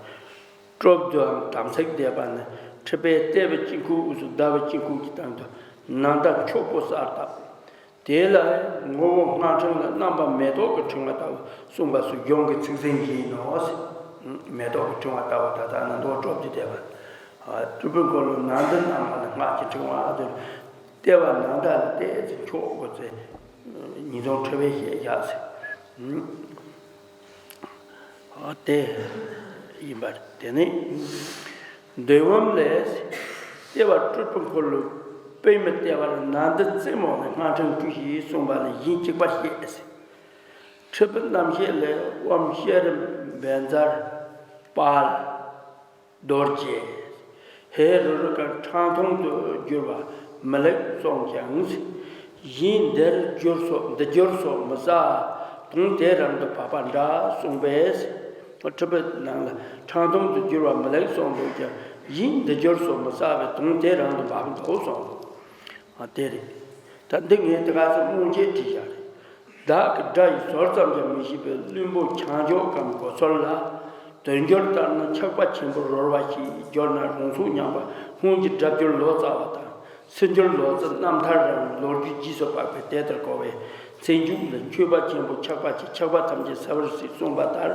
སྤྲོ་བསྡུའམ་དམ་ཚིག་བཟླས་པ་ནི་འཁྲིད་པས་ལྟེ་བའི་དཀྱིལ་འཁོར་དབུས་སུ་ཟླ་བའི་དཀྱིལ་འཁོར་གྱི་སྟེང་དུ་ནམ་ཟླ་འཁྱུག་པོ་གསལ་བཏབ། དེ་ལ་ངོ་བོ་སྔགས་ཕྲེང་ལ་རྣམ་པ་མེ་ཏོག་གི་ཕྲེང་བ་ལྟ་བུ་གསུངས་པ་སོགས་གཞུང་གི་ཚིག་ཟིན་བཞིན་ནོ། མེ་ཏོག་གི་ཕྲེང་བ་ལྟ་བུ་ད་ལྟ་ནི་མདོ་སྤྲོ་བསྡུ་བཟླས་པ། སྤྲུལ་པའི་འཁོར་ལོ་ནམ་ཟླ་རྣམ་པ་ལ་སྔགས་ཀྱི་ཕྲེང་བ་ཟེར། ལྟེ་བ་ནམ་ཟླ་ལ་བལྟས་ཚེ་འཁྱུག་པོ་ཚེ། ཉིས་སྟོང་ཁྲི་བའི་ཞལ་བཞག་ཚེ། ཨ་དེ་ཡིན་པར་དེ་ནི། འདོད་བམ་ལས། ལྟེ་བ་སྤྲུལ་པའི་འཁོར་ལོ། པདྨའི་ལྟེ་བར་ནམ་ཟླ་རྩེ་མོ་ལ་སྔགས་ཕྲེང་སྤྲུལ་ཞེས་གསུངས་པ་ལ་བཞིན་གཅིག་པར་བཤད། ཁྲི་པའི་རྣམ་བཤད་ལས། དབའམ་ཤེས་རབ་བཛྲ་དཔལ་རྡོ་རྗེ། ཧེ་རུ་རུ་ཀ་ཁྲག་འཐུང་དུ་བསྒྱུར་བ་མི་ལེགས་གསུངས་ཀྱང་། བཞིན་འདིར་བསྒྱུར་སོགས་འདི་བསྒྱུར་སོགས་མི་བྱ། དོན་དེ་རང་དུ་བབ་པ་འདྲ་གསུངས་པས། ཁྲི་པའི་ནང་ལ་ཁྲག་འཐུང་དུ་བསྒྱུར་བ་མི་ལེགས་གསུངས་འདུག་ཀྱང་། བཞིན་འདི་བསྒྱུར་སོགས་མི་བྱ་བའི་དོན་དེ་རང་དུ་བབ་འདུག་གསུངས། ཨ་དེ་རེད། ད་འདི་ངས་དེ་ག་ཚོད་རྨོངས་བྱས་བྲིས་བཞག་རེད། བདག་གི་སྒྲ་ཡི་ཟོར་ཙམ་ཡང་མི་ཤེས་པའི་བླུན་པོ་ཆང་འཇོག་གམ་མགོ་ཚོར་ལ། དོན་སྦྱོར་ལྟར་ན་ཆགས་པ་ཆེན་པོར་རོལ་བ་ཞིག་སྦྱོར་ན་རང་ཚུགས་ཉམས་པ་སྔོན་གྱི་སྒྲ་སྦྱོར་ལོ་ཙཱ་བ་དང་། ཚིག་སྦྱོར་ལོ་ཙཱ་རྣམ་ཐར་རམ་ལོ་རྒྱུས་རྗེས་སུ་དཔག་པའི་དེ་ལྟར་གོ་བས། ཚེ་མཇུག་ལ་མཆོད་པ་ཆེན་པོ་ཆགས་པ་ཆེ་ཆགས་པ་ཐམས་ཅད་ཟད་པར་སྲིད་གསུངས་པ་ལྟར།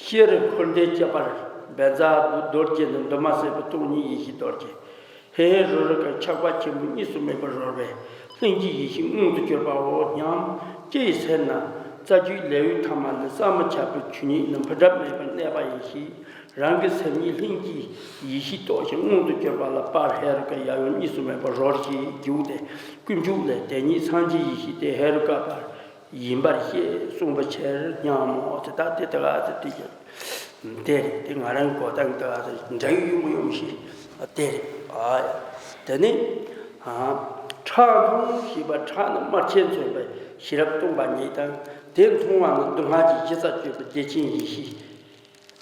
ཤེས་རབ་འཁོར་འདས་ཁྱད་པར་བཛྲ་རྡོ་རྗེ་ནི་འདུས་མ་བྱས་པའི་སྟོང་ཉིད་ཡེ་ཤེས་རྡོ་རྗེ། ཧེ་ཧེ་རུ་རུ་ཀ་ཆགས་པ་ཆེན་པོ་གཉིས་སུ་མེད་པར་རོལ་བས། ལྷན་སྐྱེས་ཡེ་ཤེས་མངོན་དུ་གྱུར་པའོ་སྙམ། ཅི་ཡི་ཕྱིར་ན། རྩ་རྒྱུད་ལེའུའི་ཐ་མ་ནི་བསམ་མི་ཁྱབ་པའི་ཆོས་ཉིད་ནི་འཕུར་གྲབས་མེད་པར་གནས་པ་ཡིན་ཞེས། རང་གི་སེམས་ཉིད་ལྷན་སྐྱེས་ཡེ་ཤེས་རྟོགས་ཤིང་མངོན་དུ་གྱུར་པ་ལ་དཔལ་ཧེ་རུ་ཀ་ཡབ་ཡུམ་གཉིས་སུ་མེད་པར་རོལ་ཞེས་བརྗོད་དེ། ཀུན་འཇུག་ལས། དེ་ཉིད་སངས་རྒྱས་ཡེ་ཤེས་དེ་ཧེ་རུ་ཀ་པར་ཡིན་པར་ཤེས་གསུངས་པའི་ཕྱིར་སྙམ་མོ། དེ་ལྟ་སྟེ་དེ་ག་ཚོད་དེ་ཀྱང་དེ་རེད། དེ་ང་རང་གོ་སྟངས་དེ་ག་ཚོད་འདྲ་ཡོད་མི་ཡོང་ཞེས་དེ་རེད། ཨ་ཡ། དེ་ནི་ཨ་ཁྲག་འཐུང་ཞེས་པ། ཁྲག་ནི་དམར་ཆས་མཚོན་པའི་ཤེས་རབ་སྟོང་པ་ཉིད་དང་། དེ་འཐུང་བ་ནི་སྡུག་བསྔལ་གྱི་གཞི་རྩ་གཅོད་པའི་བདེ་ཆེན་ཡེ་ཤེས།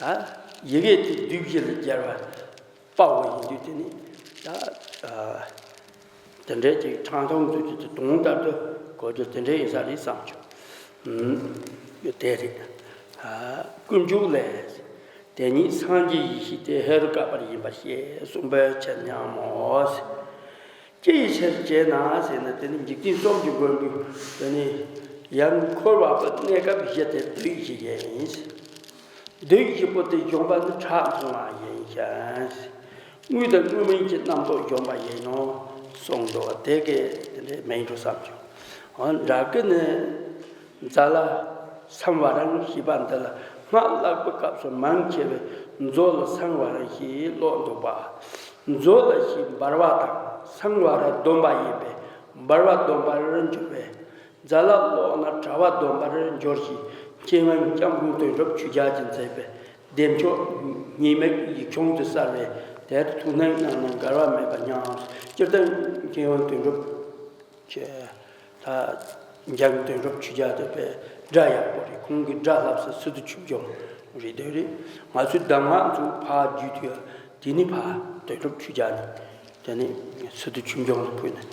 ད་ཡི་གེ་དེ་བསྡུས་བཞི་ལ་སྦྱར་བ། དཔའ་བོ་ཡིན་དུས་དེ་ནི་ད་ཨ་དེ་འདྲའི་ཅིག་ཁྲག་འཐུང་དུས་ཀྱི་དུང་ལྟར་དུ་གོ་རྒྱུ་དེ་འདྲའི་ཡིན་ས་རེད་བསམ་བྱུང་། ཨུམ། དེ་རེད། ཨ་ཀུན་འཇུག་ལས། དེ་ཉིད་སངས་རྒྱས་ཡེ་ཤེས་དེ་ཧེ་རུ་ཀ་པར་ཡིན་པར་ཤེས་གསུངས་པའི་ཕྱིར་སྙམ་མོ། ཅི་ཡི་ཕྱིར་བྱས་ན་ཟེར་ན། དེ་ནི་འཇིག་རྟེན་གསུམ་གྱི་མགོན་པོ་དེ་ནི་ཡང་འཁོར་བ་པོའི་གནས་སྐབས་བཞི་དེ་བདུད་བཞི་ཡིན། བདུད་བཞི་པོ་དེ་སྦྱོང་བ་ནི་ཁྲག་འཐུང་བ་ཡིན་ཞིང་། དངོས་དང་དངོས་མིན་གྱི་རྣམ་རྟོག་སྦྱོང་བ་ཡིན་ནོ་གསུངས་འདུག་དེ་གས་དེ་འདྲའི་མིན་འགྲོ་བསམ་བྱུང་། འོ་འདྲ་གི་ནི་ཛཱ་ལ་སཾ་བ་རཾ་ཞེས་པ་འདི་ལ་སྔགས་བཀླག་པའི་སྐབས་སུ་མང་ཆེ་བས་མཛོ་ལ་སཾ་བ་རཾ་ཞེས་ཀློག་འདུག་པ། མཛོ་ལ་ཞེས་འབར་བ་དང་སཾ་བ་ར་སྡོམ་པ་ཡིན་པས། འབར་བ་སྡོམ་པར་འགྱུར་བས། ཛཱ་ལ་ཀློག་ན་གྲྭ་བ་སྡོམ་པར་འགྱུར་ཞེས་མཁས་དབང་སྐྱབས་མགོན་དོན་གྲུབ་ཆོས་རྒྱལ་གྱིས་མཛད་པའི་བདེ་མཆོག་ཉེས་དམིགས་ཡིག་ཆུང་དུ་གསལ་བས། དེར་ཐུགས་སྣང་གནང་ན་འགལ་བ་མེད་པར་སྙམ། སྤྱིར་བཏང་མཁས་དབང་དོན་གྲུབ་ཀྱི་ད་འཇམ་དོན་གྲུབ་ཆོས་རྒྱལ་དེ་དཔེ་སྒྲ་ཡག་པོ་རེད། ཁོང་གི་སྒྲ་ལྷག་ས་སི་ཏུ་ཆོས་འབྱུང་རེད་འདོད་རེད། ང་ཚོའི་གདམས་ངག་ཚོ་ཕར་བརྒྱུད་དུས་དེ་ནི་ཕར་དོན་གྲུབ་ཆོས་རྒྱལ་ནི། དེ་ནས་སི་ཏུ་ཆོས་འབྱུང་ལ་ཕུལ་ནས་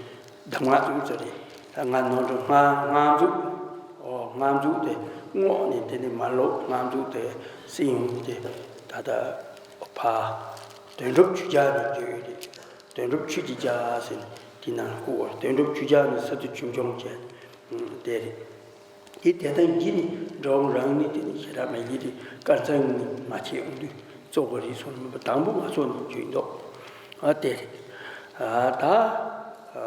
གདམས་ངག་ཅུང་ཙམ་རེད། ད་ང་ནོར་འགྲོ་སྔགས་སྔགས་མཛོད། ཨོ་སྔགས་མཛོད་དེ་སྔོག་ནས་དེ་ནས་མར་ལོག་སྔགས་མཛོད་དེ་སེ་ཡོང་དེ་ད་ལྟ་ཕ་དོན་གྲུབ་ཆོས་རྒྱལ་ནས་བརྗོད་ཡོད་རེད། དོན་གྲུབ་ཆོས་ཀྱི་རྒྱལ་ཟེར་ནས་དེ་ནང་བཀུར་བར་དོན་གྲུབ་ཆོས་རྒྱལ་ནས་སི་ཏུ་ཆོས་འབྱུང་བྱས་དེ་རེད། དེ་དེ་དང་གཉིས་ནི་འགྲོ་འོང་རང་ནི་དེ་ནི་ཞེ་དྲག་མེད་ཀྱི་རེད། དཀར་ཚང་ནི་མ་ཆེ་ཡོང་དུས་གཙོ་བོ་རེད་སོང་ནི་མ་དང་པོ་ང་ཚོ་ནི་བརྗོད་འདུག་ཨ་དེ་རེད། ཨ་ད་ཨ་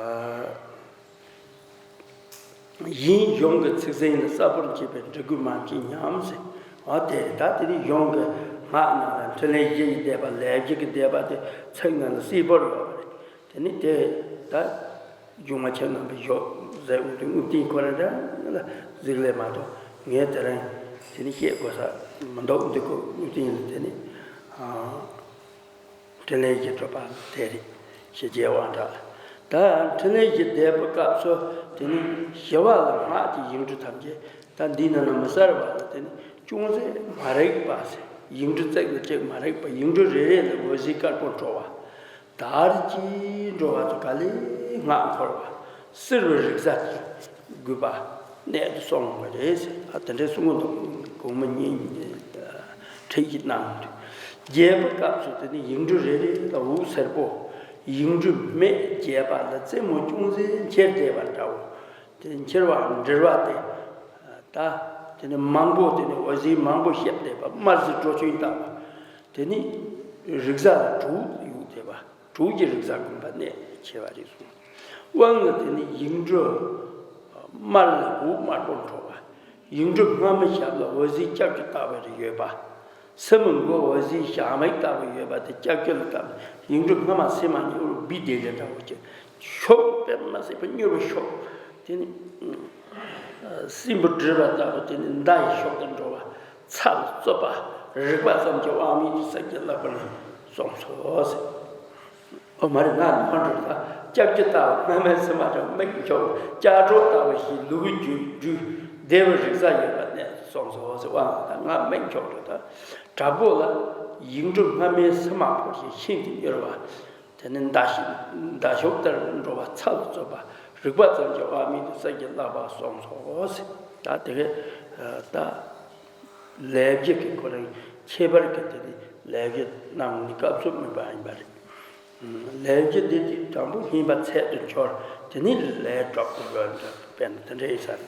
ཡིན་གཞུང་གི་ཚིག་ཟིན་ལ་གསལ་པོར་བྱེད་པའི་འབྲི་དགོས་མ་མཁྱེན་སྙམ་ཟེར། ཨ་དེ་རེད། ད་དེ་ནི་གཞུང་གི་སྔགས་ནང་ལ་འཕྲིན་ལས་བཞི་ཡི་བཟླས་པ་ལས་བཞི་གི་བཟླས་པ་དེ་ཚིག་ནང་ལ་གསལ་པོར་ཡོད་པ་རེད། དེ་ནི་དེ་ད་སྒྱུ་མ་ཆེན་རྣམ་པའི་ཞོག་ཟེར་འོང་དུས་རྔུབ་སྟེང་ཁོ་རང་རང་ལ་གཟིགས་ལས་མ་གཏོགས་ངས་དེ་རིང་དེ་ནི་བཤད་དགོས་ས་མི་འདུག་འདི་ཁོ་རྔུབ་སྟེང་ལ་དེ་ནི་འཕྲིན་ལས་ཀྱི་གྲུབ་པ་དེ་རེད། ཞེས་རྒྱས་པ་འདྲ། ད་འཕྲིན་ལས་ཀྱི་བཟླས་པའི་སྐབས་སུ་དེ་ནི་ཞི་བ་ལ་སྔགས་ཀྱི་ཡིག་འབྲུ་ཐམས་ཅད་ད་འདི་ནང་ན་མི་གསལ་བ་ལ་དེ་ནི་ཅུང་ཟད་མ་རིག་པ་ཟེར། ཡིག་འབྲུ་བརྩེགས་ནས་གཅིག་མ་རིག་པ། ཡིག་འབྲུ་རེ་རེ་ལ་འོད་ཟེར་དཀར་པོ་འཕྲོ་བ། དར་གྱིས་འགྲོ་བ་ཚོ་ག་ལེ་སྔགས་འཁོར་བ། བསིལ་བའི་རིག་གསར་གྱི་དགོས་པ་གནད་དུ་སོང་བ་རེད་ཟེར། ཨ་དེ་འདྲའི་གསུང་གི་འདུག་གོང་མ་གཉིས་ཁྲིད་ཀྱི་གནང་འདུག་རྒྱས་པའི་སྐབས་སུ་དེ་ནི་ཡིག་འབྲུ་རེ་རེ་ལ་འུ་སེར་པོ། ཡིག་འབྲུ་སྨད་རྒྱས་པ་ལ་རྩེ་མོ་ཅུང་ཟད་འཁྱེར་བསྡད་པ་འདྲ་བོ། དེ་འཁྱེར་བའམ་འབྲེལ་བ་དེ། ད་དེ་ནི་མང་པོ་དེ་ནི་འོད་ཟེར་མང་པོ་བཤད་བསྡད་པ་དམར་ཟེར་འགྲོ་ཆུན་བཏང་བ། དེ་ནི་རིག་གསར་དྲུག་ཡུག་བསྡད་པ། དྲུག་གི་རིག་གསར་དགོངས་པ་གནད་ཆེ་བ་རེད་གསུངས། དབང་ལ་དེ་ནི་ཡིག་འབྲུ་དམར་ལ་འུ་དམར་པོ་འགྲོ་བ། ཡིག་འབྲུ་སྔ་མའི་ཞབས་ལ་འོད་ཟེར་ལྕགས་ཀྱུ་ལྟ་བུ་རེ་ཡོད་པ། སེན་མོའི་མགོ་འོད་ཟེར་ཞགས་མེག་ལྟ་བུ་ཡོད་པ་དེ་ལྕགས་ཀྱུ་ལ་ལྟ་བུ། ཡིག་འབྲུ་སྔ་མ་སེན་མོ་གཉིས་པོ་བི་དེ་ལས་འདྲ་བོ་ཅིག་ཤོག་དཔེ་མ་སྲིད་པ་མྱུར་བའི་ཤོག་དེ་ནི་སྲིན་བུ་བསྒྲིལ་བ་ལྟ་བུ། དེ་ནི་མདའ་ཡི་ཤོག་ཏུ་འགྲོ་བ། ཚ་ལ་རྩོད་པ། རིག་པ་ཙམ་གྱི་དབང་མེད་དུ་ས་ཀྱི་ལག་པ་ནས་སོང་སོ་ཟེར། ཨོ་མ་རེད། ང་ནོར་འགྲོ་ད། ལྕགས་ཀྱུ་ལྟ་བུ་སྔ་མའི་སེན་མོ་འདྲ་མིག་འཁྱོག་ལྕགས་སྒྲོག་ལྟ་བུ་ཞིག་ལུ་གུ་རྒྱུད་རྒྱུད་བདེ་བའི་རིག་གསར་ཡོད་པ་ནས་སོང་སོ་ཟེར། དབང་ལ་ད་ང་མིག་འཁྱོག་འགྲོ་ད། དྲག་པོ་ལ་ཡིག་འབྲུ་སྔ་མའི་སེན་མོ་ཕོར་ཞིག་ཤིན་ཏུ་མྱུར་བ། དེ་ནི་མདའ་ཤོག་མདའ་ཤོག་ལྟར་འགྲོ་བ། ཚ་ལ་རྩོད་པ། རིག་པ་ཙམ་གྱི་དབང་མེད་དུ་ས་ཀྱི་ལག་པ་སོང་སོ་ཟེར། ད་དེ་གའི་ད་ལས་བྱེད་ཀྱི་ཁོ་རང་ཁྱད་པར་གྱི་དེ་ནི་ལས་བྱེད་གནང་ནི་སྐབས་སུ་དམིགས་པ་ཡིན་པ་རེད། ལས་བྱེད་དེ་དེ་དང་པོ་སྙིམ་པ་ཚད་དུ་འཆོར། དེ་ནི་ལས་གྲོགས་དུ་ཡོད་འདྲ་དཔེར་ན་དེ་འདྲ་ཡིན་ས་རེད།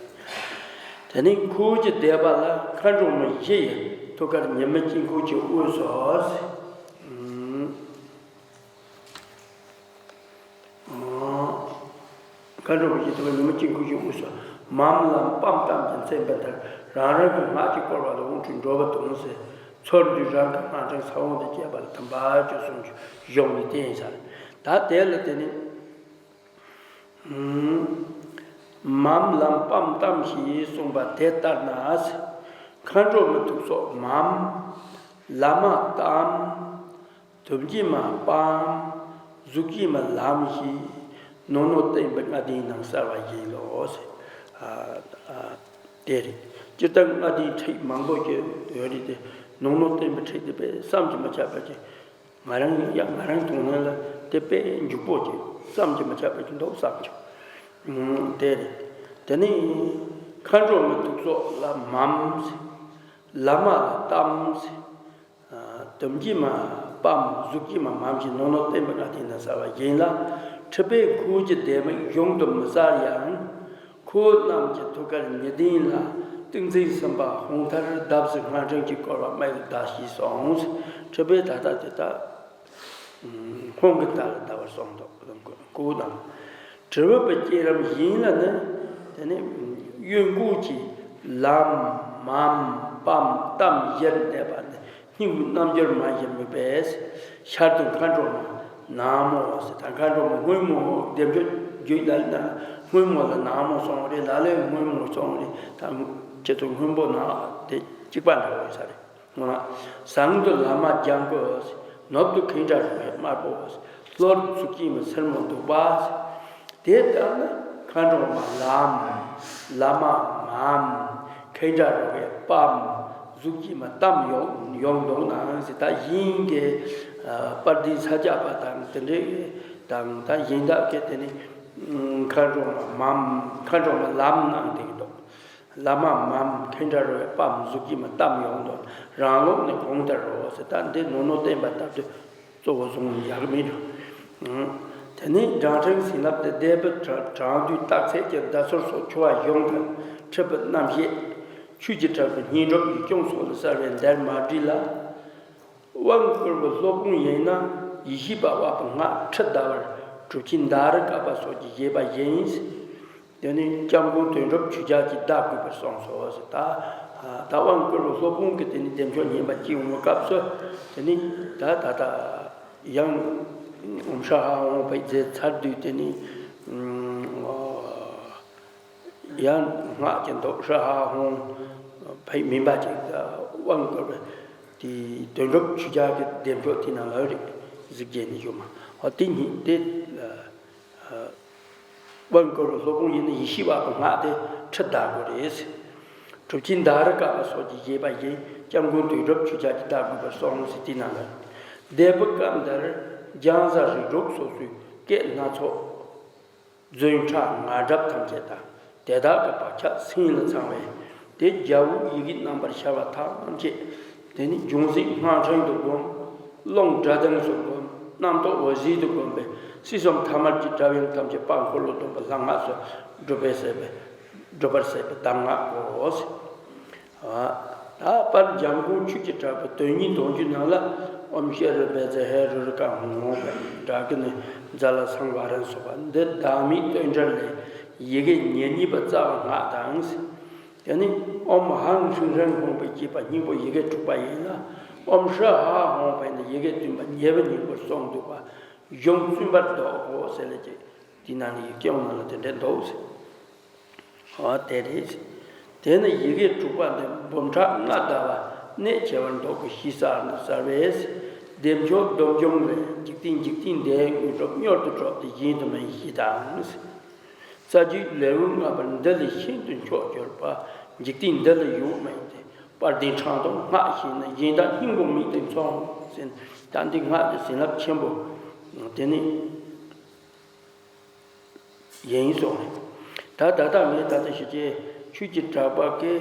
དེ་ནི་ཁོ་བོ་གི་སྡེ་པ་ལ་མཁའ་འགྲོ་མ་བཞི་ཡི་ཐུགས་ཀར་ཉི་མ་དཀྱིལ་འཁོར་གྱི་དབུས་སུ། མཁའ་འགྲོ་མ་བཞི་ཐུགས་ཀར་ཉི་མ་དཀྱིལ་འཁོར་གྱི་དབུས་སུ། མམ་ལམ་པའམ་ཏམ་གྱི་མཚན་པའི་མཐར་རང་རང་གི་སྔགས་ཀྱི་བསྐོར་བ་ལ་དབང་ཕྱུག་འགྲོ་བ་དང་ཟེར། ཚུར་འདུས་རང་གི་སྔགས་ཕྲེང་ས་བོན་དང་བཅས་པ་ལ་དམ་པ་བཅུ་གསུམ་གྱི་གཞུང་ནས་བསྟན་ཡིན་ས་རེད། ད་དེ་ལ་དེ་ནི། མམ་ལམ་པའམ་ཏམ་ཞེས་གསུངས་པ་དེ་ལྟར་ན། མཁའ་འགྲོ་མའི་ཐུགས་སྲོག་མམ། ལ་མ་ཏམ། དུམ་གྱི་མ་པའམ། གཟུགས་ཀྱི་མ་ལམ་ཞེས། ནང་ནང་བསྟན་པའི་ལྔ་ལྡན་ནང་གསལ་བ་ཡིན་ལོ་ཟེར། ཨ་ཨ་དེ་རེད། སྤྱིར་བཏང་ལྔ་ལྡན་ཁྲིད་མང་པོ་ཞིག་ཡོད་རེད་དེ། ནང་ནང་བསྟན་པའི་ཁྲིད་དེ་དཔེ་བསམ་གྱིས་མི་ཁྱབ་པ་ཅིག་ང་རང་ཡང་ང་རང་མཐོང་སྣང་ལ་དེ་དཔེ་འཇུག་པོ་ཅིག་བསམ་གྱིས་མི་ཁྱབ་པ་ཅིག་འདུག་བསམ་བྱུང་། ཨུམ། དེ་རེད། དེ་ནས་མཁའ་འགྲོ་མའི་ཐུགས་སྲོག་ལ་མམ་ཟེར། ལ་མ་ལ་ཏམ་ཟེར། ཨ། དུམ་གྱི་མ་པའམ་གཟུགས་ཀྱི་མ་མམ་ཞེས་ནང་ནང་བསྟན་པའི་ལྔ་ལྡན་ནང་གསལ་བ་ཡིན་ལ། ཁྲི་པའི་ཁུག་ཀྱི་ལྡེ་མིག་གཞུང་དུ་མི་གསལ་ཡང་། ཁོ་རྣམས་ཀྱི་ཐུགས་ཀར་ཉི་ལྡན་ལ་ཏིང་འཛིན་གསུམ་པ་ཧཱུྃ་མཐར་གདབ་ཟེར་སྔགས་ཕྲེང་གཅིག་བསྐོར་བ་མ་ཡིན་གདགས་ཞེས་སོང་། ཁྲི་པའི་ད་ལྟ་དེ་དག་ཧཱུྃ་གི་མཐའ་ལ་བརྡལ་བར་གསུངས་འདུག་ཁུག་དང་། དྲིལ་བུ་པའི་བསྐྱེད་རིམ་ཡིན་ལ་ནི། དེ་ནི་གཡོན་ཁུག་གི་ལམ་མམ་པའམ་ཏམ་བཞིར་གནས་པ་ནི། སྙིང་པོའི་རྣམ་འགྱུར་མ་ཞིག་མི་པས། ཤར་དུ་མཁའ་འགྲོ་མ་ནག་མོ་ཟེར། ད་མཁའ་འགྲོ་མ་སྔོན་མོ་བདེ་མཆོག་རྒྱུད་ལ་ན་སྔོན་མོ་ལ་ནག་མོ་སོང་རེད། ལ་ལས་སྔོན་མོ་སོང་རེད། ད་ཁྱེད་ཚོ་སྔོན་པོ་ནག་དེ་གཅིག་པ་འདྲ་བོ་ཡོད་ས་རེད། ཟངས་དུ་ལ་མ་ལྗང་གུ་ཟེར། ནུབ་ཏུ་ཁེངས་དྲགས་རོ་བའི་དམར་པོ་ཟེར། ལྷོར་གཟུགས་ཀྱི་མ་སེར་མོ་འདུག་པ་ཟེར། དེ་ལྟར་ན་མཁའ་འགྲོ་མ་ལམ། ལ་མ་མམ། ཁེངས་དྲགས་རོ་བའི་པའམ། གཟུགས་ཀྱི་མ་ཏམ་ཡོང་ཡོང་འདུག་ན་ཟེར། ད་ཡིན་གྱི། ཨ། དཔལ་ལྡན་ས་སྐྱ་པ་དང་དེ་འདྲའི་དང་ད་ཡིན་དག་གི་དེ་ནི་མཁའ་འགྲོ་མ་མམ། མཁའ་འགྲོ་མ་ལམ་ནང་བསྡད་ཀྱི་འདུག་ལ་མ་མམ། ཁེངས་དྲགས་རོ་བའི་པའམ། གཟུགས་ཀྱི་མ་ཏམ་ཡོང་དོན་རང་ལུགས་ནི་གོང་ལྟར་རོ་ཟེར། ད་འདི་ནོ་ནོ་བསྟན་པ་ལྟར་དུ་གཙོ་བོ་བཟུང་ཡག་མེད་འགྲོ། དེ་ནས་སྦྲང་ཕྲེང་བྱིན་རླབས་ཏེ་བཟླས་པའི་གྲངས་འདུས་རྟགས་ཚད་ཀྱི་མདའ་ཟུར་སོགས་ཆུ་བ་གཞུང་དང་ཁྲི་པའི་རྣམ་བཤད། ཆོས་ཀྱི་གྲགས་པའི་སྙན་སྒྲོག་ཡིག་ཆུང་སོགས་ལ་གསལ་བའི་འདིར་མ་བྲིས་ལ། དབང་བསྐུར་བའི་སློབ་དཔོན་ཡིན་ན་ཡེ་ཤེས་པ་དབའ་བོའི་སྔགས་ཁྲི་བཟླ་བར་གྲུབ་ཆེན་དཱ་རུ་ཀ་པ་སོགས་ཀྱིས་བཞེད་པ་ཡིན། དེ་ནི་སྐྱབས་མགོན་དོན་གྲུབ་ཆོས་རྒྱལ་གྱིས་བཟླ་དགོས་པར་གསུངས་སོ་ཟེར། ད་ད་དབང་བསྐུར་བའི་སློབ་དཔོན་གྱིས་དེ་ནི་བདེ་མཆོག་བརྙེས་པ་སྐྱེ་འོང་བའི་སྐབས་སུ་དེ་ནི་ད་ད་ད་ཡང་ཨོཾ་ཧྲཱིཿཧཱུྃ་ཕཊ་ཟེར་ཚར་དུས་དེ་ནི། ཡང་སྔགས་ཀྱི་མདོ་ཧྲཱིཿཧཱུྃ་ཕཊ་མིན་པ་ཅིག་དབང་བསྐུར་བའི་དེ་དོན་གྲུབ་ཆོས་རྒྱལ་གྱི་བདེ་མཆོག་དེ་ནང་ལ་རེད་གཟིགས་རྒྱན་ནས་བཞུགས་མ། ཨོ་དེ་ཉིད་དེ་དབང་བསྐུར་བའི་སློབ་དཔོན་ཡིན་ན་ཡེ་ཤེས་པ་དབའ་བོའི་སྔགས་དེ་ཁྲི་བཟླ་དགོས་རེད། གྲུབ་ཆེན་དཱ་རུ་ཀ་པ་སོགས་ཀྱིས་བཞེད་པ་ཡིན། སྐྱབས་མགོན་དོན་གྲུབ་ཆོས་རྒྱལ་གྱིས་བཟླ་དགོས་པར་གསུངས་ཟེར། དེ་ནང་ལ་བཟླས་པའི་སྐབས་འདིར་སྦྱང་བྱ་རིགས་དྲུག་སོ་སོའི་སྐད་སྣ་ཚོགས། རྫུན་ཕྲ་ངར་སྒྲབ་ཐམས་ཅད་དང་དེ་དག་གི་བག་ཆགས་སེམས་ལ་ཚང་བའི་ དེ་རྒྱལ་པོའི་ཡི་གེ་རྣམ་པར་ཤར་བ་ཐམས་ཅད། དེ་ནི་འབྱུང་སྲིད་སྔགས་ཕྲེང་དུ་བསྒོམ། རླུང་སྒྲ་གདངས་སུ་བསྒོམ། རྣམ་རྟོག་འོད་གསལ་དུ་བསྒོམ་པས་སྲིད་གསུམ་ཐ་མལ་གྱི་དགྲ་བོ་ཐམས་ཅད་དཔའ་འཁོར་ལོ་སྡོམ་པ་ལྷ་སྔགས་སུ་སྒྲུབ་པར་ཟད་པའི་སྒྲུབ་པར་ཟད་པའི་གདམས་ངག་གོ། ད་པར་འཇམ་མགོན་ཆོས་ཀྱི་གྲགས་པའི་དོན་གཉིས་དོན་བཅུ་ནང་ལ་ཨོཾ་ཤེ་རུ་པེ་ཙ་ཧེ་རུ་རུ་ཀ་མོ་བེ་དྲག་གི་ནི་ཛ་ལ་སང་བ་རན་སོགས་པ་འདི་བདག་མེད་རྟེན་འབྲེལ་ལས་ཡི་གེ་ཉེར་གཉིས་པ་རྩ་བ་སྔགས་དང་། དེ་ནི་ཨོཾ་ཧཱུྃ་ཧྲཱིཿཧྲཱིཿཧཱུྃ་ཕཊ་ཅེས་པ་སྙིང་པོ་ཡི་གེ་དྲུག་པ་ཡིན་ལ། ཨོཾ་ཧྲཱིཿཧཱུྃ་ཕཊ་ནི་ཡི་གེ་བདུན་པ་ཉེ་བའི་སྙིང་པོར་གསུངས་འདུག་པ། གཞུང་བཙུན་པར་འདོགས་དགོས་ཟེར་ལས་ཀྱི་དེའི་ནང་ལ་ཡིག་རྐྱང་ནང་ལ་དེ་འདྲ་འདུག་ཟེར། འོ་དེ་རེད། དེ་ནི་ཡི་གེ་དྲུག་པ་འདི་འབུམ་ཕྲག་ལྔ་བཟླ་བ་གནད་ཆེ་བར་འདོགས་དགོས་ཞེས་གསལ་བར་གསལ་བས། བདེ་མཆོག་སྡོམ་འབྱུང་ལས། འཇིག་རྟེན་འཇིག་རྟེན་འདས་དངོས་གྲུབ་མྱུར་དུ་ཐོབ་སྟེ་གཞན་དུ་མིན་ཞེས་དང་། རྩ་རྒྱུད་ལེའུ་ལྔ་པར་འདི་ལས་ཤིན་ཏུ་མཆོག་གྱུར་པ། འཇིག་རྟེན་འདི་ལ་ཡོད་མིན་ཏེ། དཔལ་ལྡན་ཁྲག་འཐུང་སྔགས་ཤེས་ནས། གཞན་དག་སྙིང་པོ་མིག་ཏུ་མཚུངས་ཟེར། ད་འདི་སྔགས་ཀྱི་བྱིན་རླབས་ཆེན་པོ་དེ་ནི་ཡིན་གསུངས། ད་ད་ལྟ་ངས་ད་ལྟ་ཞུ་རྒྱུའི་ཆོས་ཀྱི་གྲགས་པ་གི་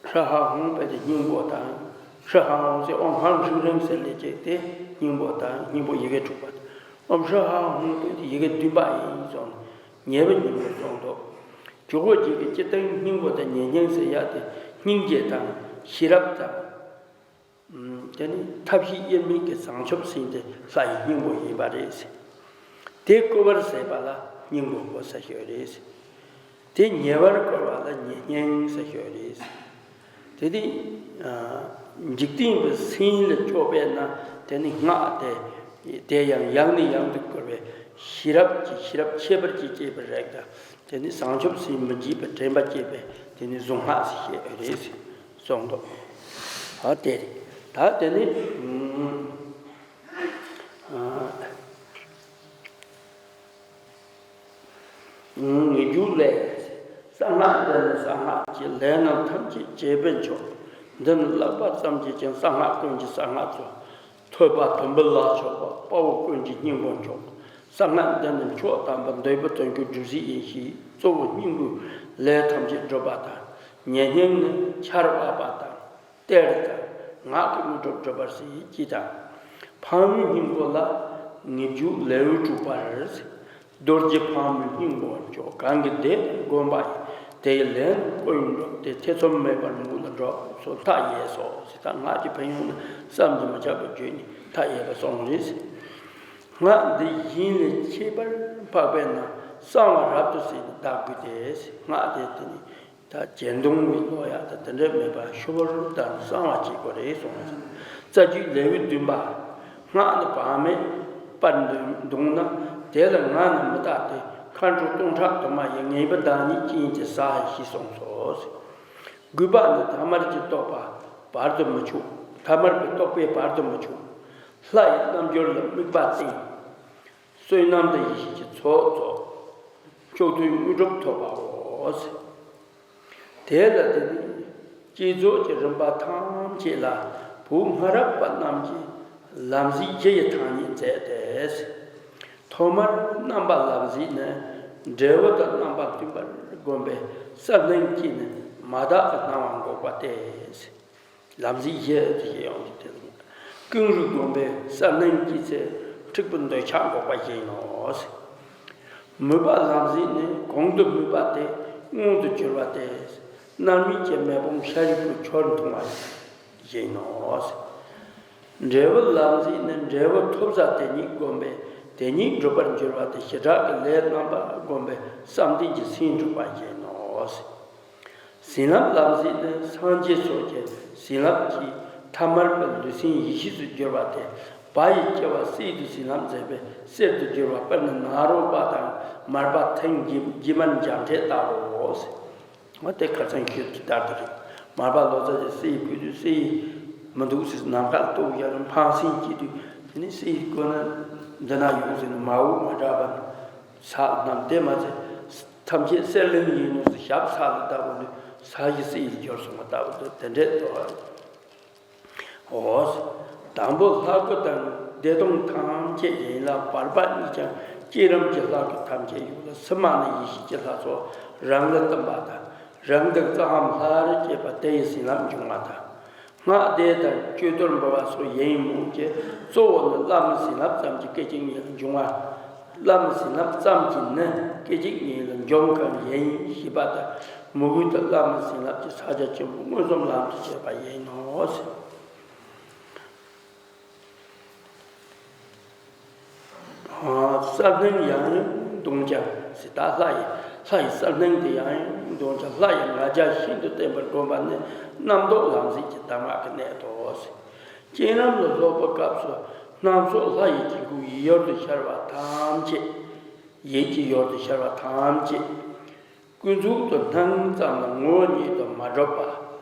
ཧྲཱིཿཧཱུྃ་ཕཊ་དེ་སྙིང་པོ་དང་། ཧྲཱིཿཧཱུྃ་ཟེར་ཨོཾ་ཧཱུྃ་ཧྲཱིཿཧྲཱིཿ་ཟེར་ལས་ཀྱི་དེ་སྙིང་པོ་དང་། སྙིང་པོ་ཡི་གེ་དྲུག་པ་དང་། ཨོཾ་ཧྲཱིཿཧཱུྃ་ཕཊ་དེ་ཡི་གེ་བདུན་པ་ཡིན་གསུངས། ཉེ་བའི་སྙིང་པོར་གསུངས་འདུག་ཇོ་བོ་རྗེ་གི་སྤྱིར་བཏང་སྙིང་པོ་དང་ཉེ་སྙིང་ཟེར་ཡག་དེ་སྙིང་རྗེ་དང་ཤེས་རབ་དང་། དེ་ནི་ཐབས་ཤེས་དབྱེར་མེད་ཀྱི་བྱང་ཆུབ་སེམས་དེ་ལྷ་ཡི་སྙིང་པོ་ཡིན་པ་རེད། དེ་བསྐོར་བར་ཟད་པ་ལ་སྙིང་པོ་བསྐོར་ཟེར་ཞུ་རེད། དེ་ཉེ་བར་བསྐོར་བ་ལ་ཉེ་སྙིང་ཟེར་ཞུ་རེད། དེ་དེ་འཇིག་རྟེན་པའི་སེམས་ལ་སྐྱོ་བས་ན་དེ་ནི་སྔགས་དེ་དེ་ཡང་ཡང་ནས་ཡང་དུ་བསྐོར་བས་ཤེས་རབ་ཀྱི་ཤེས་རབ་ཁྱད་པར་གྱིས་སྐྱེས་པའི་རིགས་དང་། དེ་ནི་བྱང་ཆུབ་སེམས་མི་འཇིགས་པའི་དྲན་པ་སྐྱེས་པས་དེ་ནི་གཟུངས་སྔགས་ཟེར་བཤད་རེད་ཟེར་གསུངས་འདུག་ཨ་དེ་རེད། ད་དེ་ནི་ཨ་ངེས་འབྱུང་ལས། གསང་སྔགས་འདི་ནི་གསང་སྔགས་ཀྱི་ལས་རྣམས་ཐམས་ཅད་བྱེད་པའི་མཆོག་འདི་ནི་བསླབ་པ་ཙམ་གྱིས་ཀྱང་གསང་སྔགས་ཀུན་གྱི་གསང་སྔགས་སོ། ཐོས་པ་དུམ་བུ་ལ་ཕྱོགས་པ་དཔའ་བོ་ཀུན་གྱི་སྙིང་པོ་མཆོག་གསང་སྔགས་འདི་ནི་མཆོག་དམ་པ་འདོད་པའི་དོན་གྱི་སྒྲུབ་གཞི་ཡིན་ཞེས་གཙོ་བོ་སྙིང་པོའི་ལས་ཐམས་ཅད་སྒྲུབ་པ་དང་། ཉེ་སྙིང་ནི་ཆར་བབས་པ་དང་། གཏེར་དང་། ངག་གི་དངོས་གྲུབ་སྒྲུབ་པར་བྱེད་ཅེས་དང་། ཕག་མོའི་སྙིང་པོ་ལ་ངེས་འབྱུང་ལེའུ་དྲུག་པར། རྡོ་རྗེ་ཕག་མོའི་སྙིང་པོ་མཆོག་གང་གིས་བཟླས་དང་བསྒོམས་པ་ཡིས། དེ་ཡི་ལས་རྣམས་ཀུན་འགྲུབ་སྟེ། ཐེ་ཚོམ་མེད་པར་མོས་ལ་འགྲོ་སོགས་མཐའ་ཡས་སོ་ཞེས་དང་། སྔགས་ཀྱི་ཕན་ཡོན་ནི་བསམ་གྱིས་མི་ཁྱབ་པ་བརྗོད་ནས་མཐའ་ཡས་པ་གསུངས་རེད། སྔགས་འདི་གཞན་ལས་ཁྱད་པར་འཕགས་པས་ན། གསང་བ་རབ་ཏུ་གསལ་ཏེ་བཟླ་དགོས་ཏེ། སྔགས་དེ་དེ་ནི་ད་གྱེར་འདོན་གྱི་ཀློག་ཡག་དང་དེ་འདྲ་མེད་པར་ཞུ་བར་དང་གསང་བ་བྱེད་དགོས་རེད་གསུངས། རྩ་རྒྱུད་ལེའུ་བདུན་པ། སྔགས་ནི་བག་མེད་པར་འདོན་ན། དེ་ལ་ངག་ནི་མི་བཏགས་ཏེ། མཁའ་འགྲོ་སྟོང་ཕྲག་དུ་མ་ཡིས། ངེས་པའི་བདག་ཉིད་ཅན་གྱིས་བྱ་ཞེས་གསུངས་སོ། དགོས་པ་ནི་ཐ་མལ་གྱི་རྟོག་པ་བར་དུ་མི་འཆུག་ཐ་མལ་པའི་རྟོག་པས་བར་དུ་མི་འཆུག་ལྷ་ཡི་རྣལ་འབྱོར་ལ་དམིགས་པ་བསྟེན། བསོད་ནམས་དང་ཡེ་ཤེས་ཀྱི་ཚོགས་རྫོགས། མཆོག་ཐུན་དངོས་གྲུབ་ཐོབ་པའོ། དེ་ལ་དེ་ནི་བསྐྱེད་རྫོགས་ཀྱི་རིམ་པ་ཐམས་ཅད་ལ་བོད་སྔ་རབས་པ་རྣམས་ཀྱིས་ལམ་གཟིགས་བཞི་ཡི་ཐ་སྙད་མཛད་དེ། ཐོག་མར་རྣམ་པ་ལམ་གཟིགས་ནི་འབྲས་བུ་དང་རྣམ་པ་མཐུན་པར་བསྒོམས་པས་གསལ་སྣང་སྐྱེས་ནས་མ་དག་གི་སྣང་བ་འགོག་པ་སྟེ། ལམ་གཟིགས་བཞི་ཞེས་ཡང་དེ་ལ། ཀུན་རིག་བསྒོམས་པས་གསལ་སྣང་སྐྱེས་ཚེ་འཁྲུལ་པའི་འདོད་ཆགས་འགོག་པ་ཡིན་ནོ། མོས་པ་ལམ་གཟིགས་ནི་གོང་དུ་སྨོས་པ་སྟེ་མངོན་དུ་གྱུར་པ་སྟེ། མནར་མེད་ཀྱི་མེ་དཔུང་ཤཱ་རིའི་བུས་ཁྱོད་མཐོང་བ་ཡིན་ནོ། འབྲས་བུ་ལམ་གཟིགས་ནི་འབྲས་བུ་ཐོབ་བྱ་དེ་ཉིད་བསྒོམས་པས་དེ་ཉིད་འགྲུབ་པར་འགྱུར་བ་སྟེ། བྱེ་བྲག་གི་ལས་རྣམ་པ་བསྒོམས་པས་བསམ་གཏན་གྱི་སེམས་འགྲུབ་པ་ཡིན་ནོ། བྱིན་རླབས་ལམ་གཟིགས་ནི་སངས་རྒྱས་སོགས་ཀྱི་བྱིན་རླབས་ཀྱིས་ཐ་མལ་པའི་ལུས་སེམས་ཡེ་ཤེས་སུ་བསྒྱུར་བ་སྟེ། བ་ཡི་སྐྱེ་བ་གསེར་དུ་བྱིན་རླབས་མཛད་པས་གསེར་དུ་བསྒྱུར་བ། དཔེར་ན་ནཱ་རོ་པ་དང་མར་པ་ཐེངས་དགྱེས་མར་འཇམ་འཕྲད་ལྟ་བུའོ། འོ་དེ་ཁ་སང་ཞུས་དུས་ལྟར་དུ་རེད། མར་པ་ལོ་ཙཱ་ཡིས་གསེར་ཕུལ་དུས་གསེར་མི་འདུག་ཟེར། ནམ་མཁའ་ལ་གཏུགས་ཡ་རུ་འཕངས་སེམས་སྐྱེས་དུས་དེ་ནི་གསེར་བཀོད་ན་འདི་ན་ཡོང་ཟེར་ནས་མ་འོངས་མ་དྲག་པ་ནི་ས་རྣམས་དེ་མ་ཚད། ཐམས་ཅད་གསེར་གླིང་ཡིན་ནོ་ཞབས་ས་ལ་བཏབ་པ་ནི་ས་གཞི་གསེར་གྱིས་གྱུར་སོང་བ་ལྟ་བུ་དེ་འདྲས་དོ། འོ། དང་པོ་ལྷ་སྐུ་དང་བདེ་སྟོང་ཐམས་ཅད་ཡིན་ལ། བར་པ་གཉིས་ཀྱང་བསྐྱེད་རིམ་གྱི་ལྷ་སྐུ་ཐམས་ཅད་ཡོད་ལ། ཕྱི་མ་ནི་ཡེ་ཤེས་ཀྱི་ལྷ་ཚོགས་རང་ལ་བསྟིམ་པ་དང་ རབ་འདེགས་རྩ་རྣམས་ལྷར་བཅས་པ་དེ་ཡི་བྱིན་རླབས་འབྱུང་བ་དང་། སྔགས་བཟླས་དང་བཅོས་གཏོར་འབུལ་བ་སོགས་ཡིན་མོད་ཀྱི། གཙོ་བོ་ནི་བླ་མའི་བྱིན་རླབས་ཙམ་གྱིས་སྐད་ཅིག་ཉིད་ལ་འབྱུང་བ། བླ་མའི་བྱིན་རླབས་ཙམ་གྱིས་ནི་སྐད་ཅིག་ཉིད་ལ་འབྱུང་གང་ཡིན་ཞེས་པ་དང་། མོས་གུས་དང་བླ་མའི་བྱིན་རླབས་ཀྱི་ཕྱག་རྒྱ་ཆེན་པོ་མངོན་སུམ་ལམ་དུ་བྱེད་པ་ཡིན་ནོ། གསལ་སྣང་ཡང་ཡང་གདུང་བྱ་ཟེར། ད་ལྷ་ཡི་ལྷ་ཡི་གསལ་སྣང་དེ་ཡང་ཡང་གདུང་བྱ། ལྷ་ཡི་ང་རྒྱལ་ཤིན་ཏུ་བརྟན་པར་བསྒོམ་པ་ནི་རྣམ་རྟོག་ལམ་སེལ་གྱི་གདམས་ངག་གི་གནད་དོ་ཟེར། བསྐྱེད་རིམ་ལ་སློབ་པའི་སྐབས་སུ་སྣ་ཚོགས་ལྷ་ཡི་སྐྱེ་དགུའི་ཡུལ་དུ་ཤར་བ་ཐམས་ཅད། ཡིད་ཀྱི་ཡུལ་དུ་ཤར་བ་ཐམས་ཅད། ཀུན་རྫོབ་ཏུ་སྣང་ཙམ་ལ་ངོ་བོ་ཉིད་དུ་མ་གྲུབ་པ།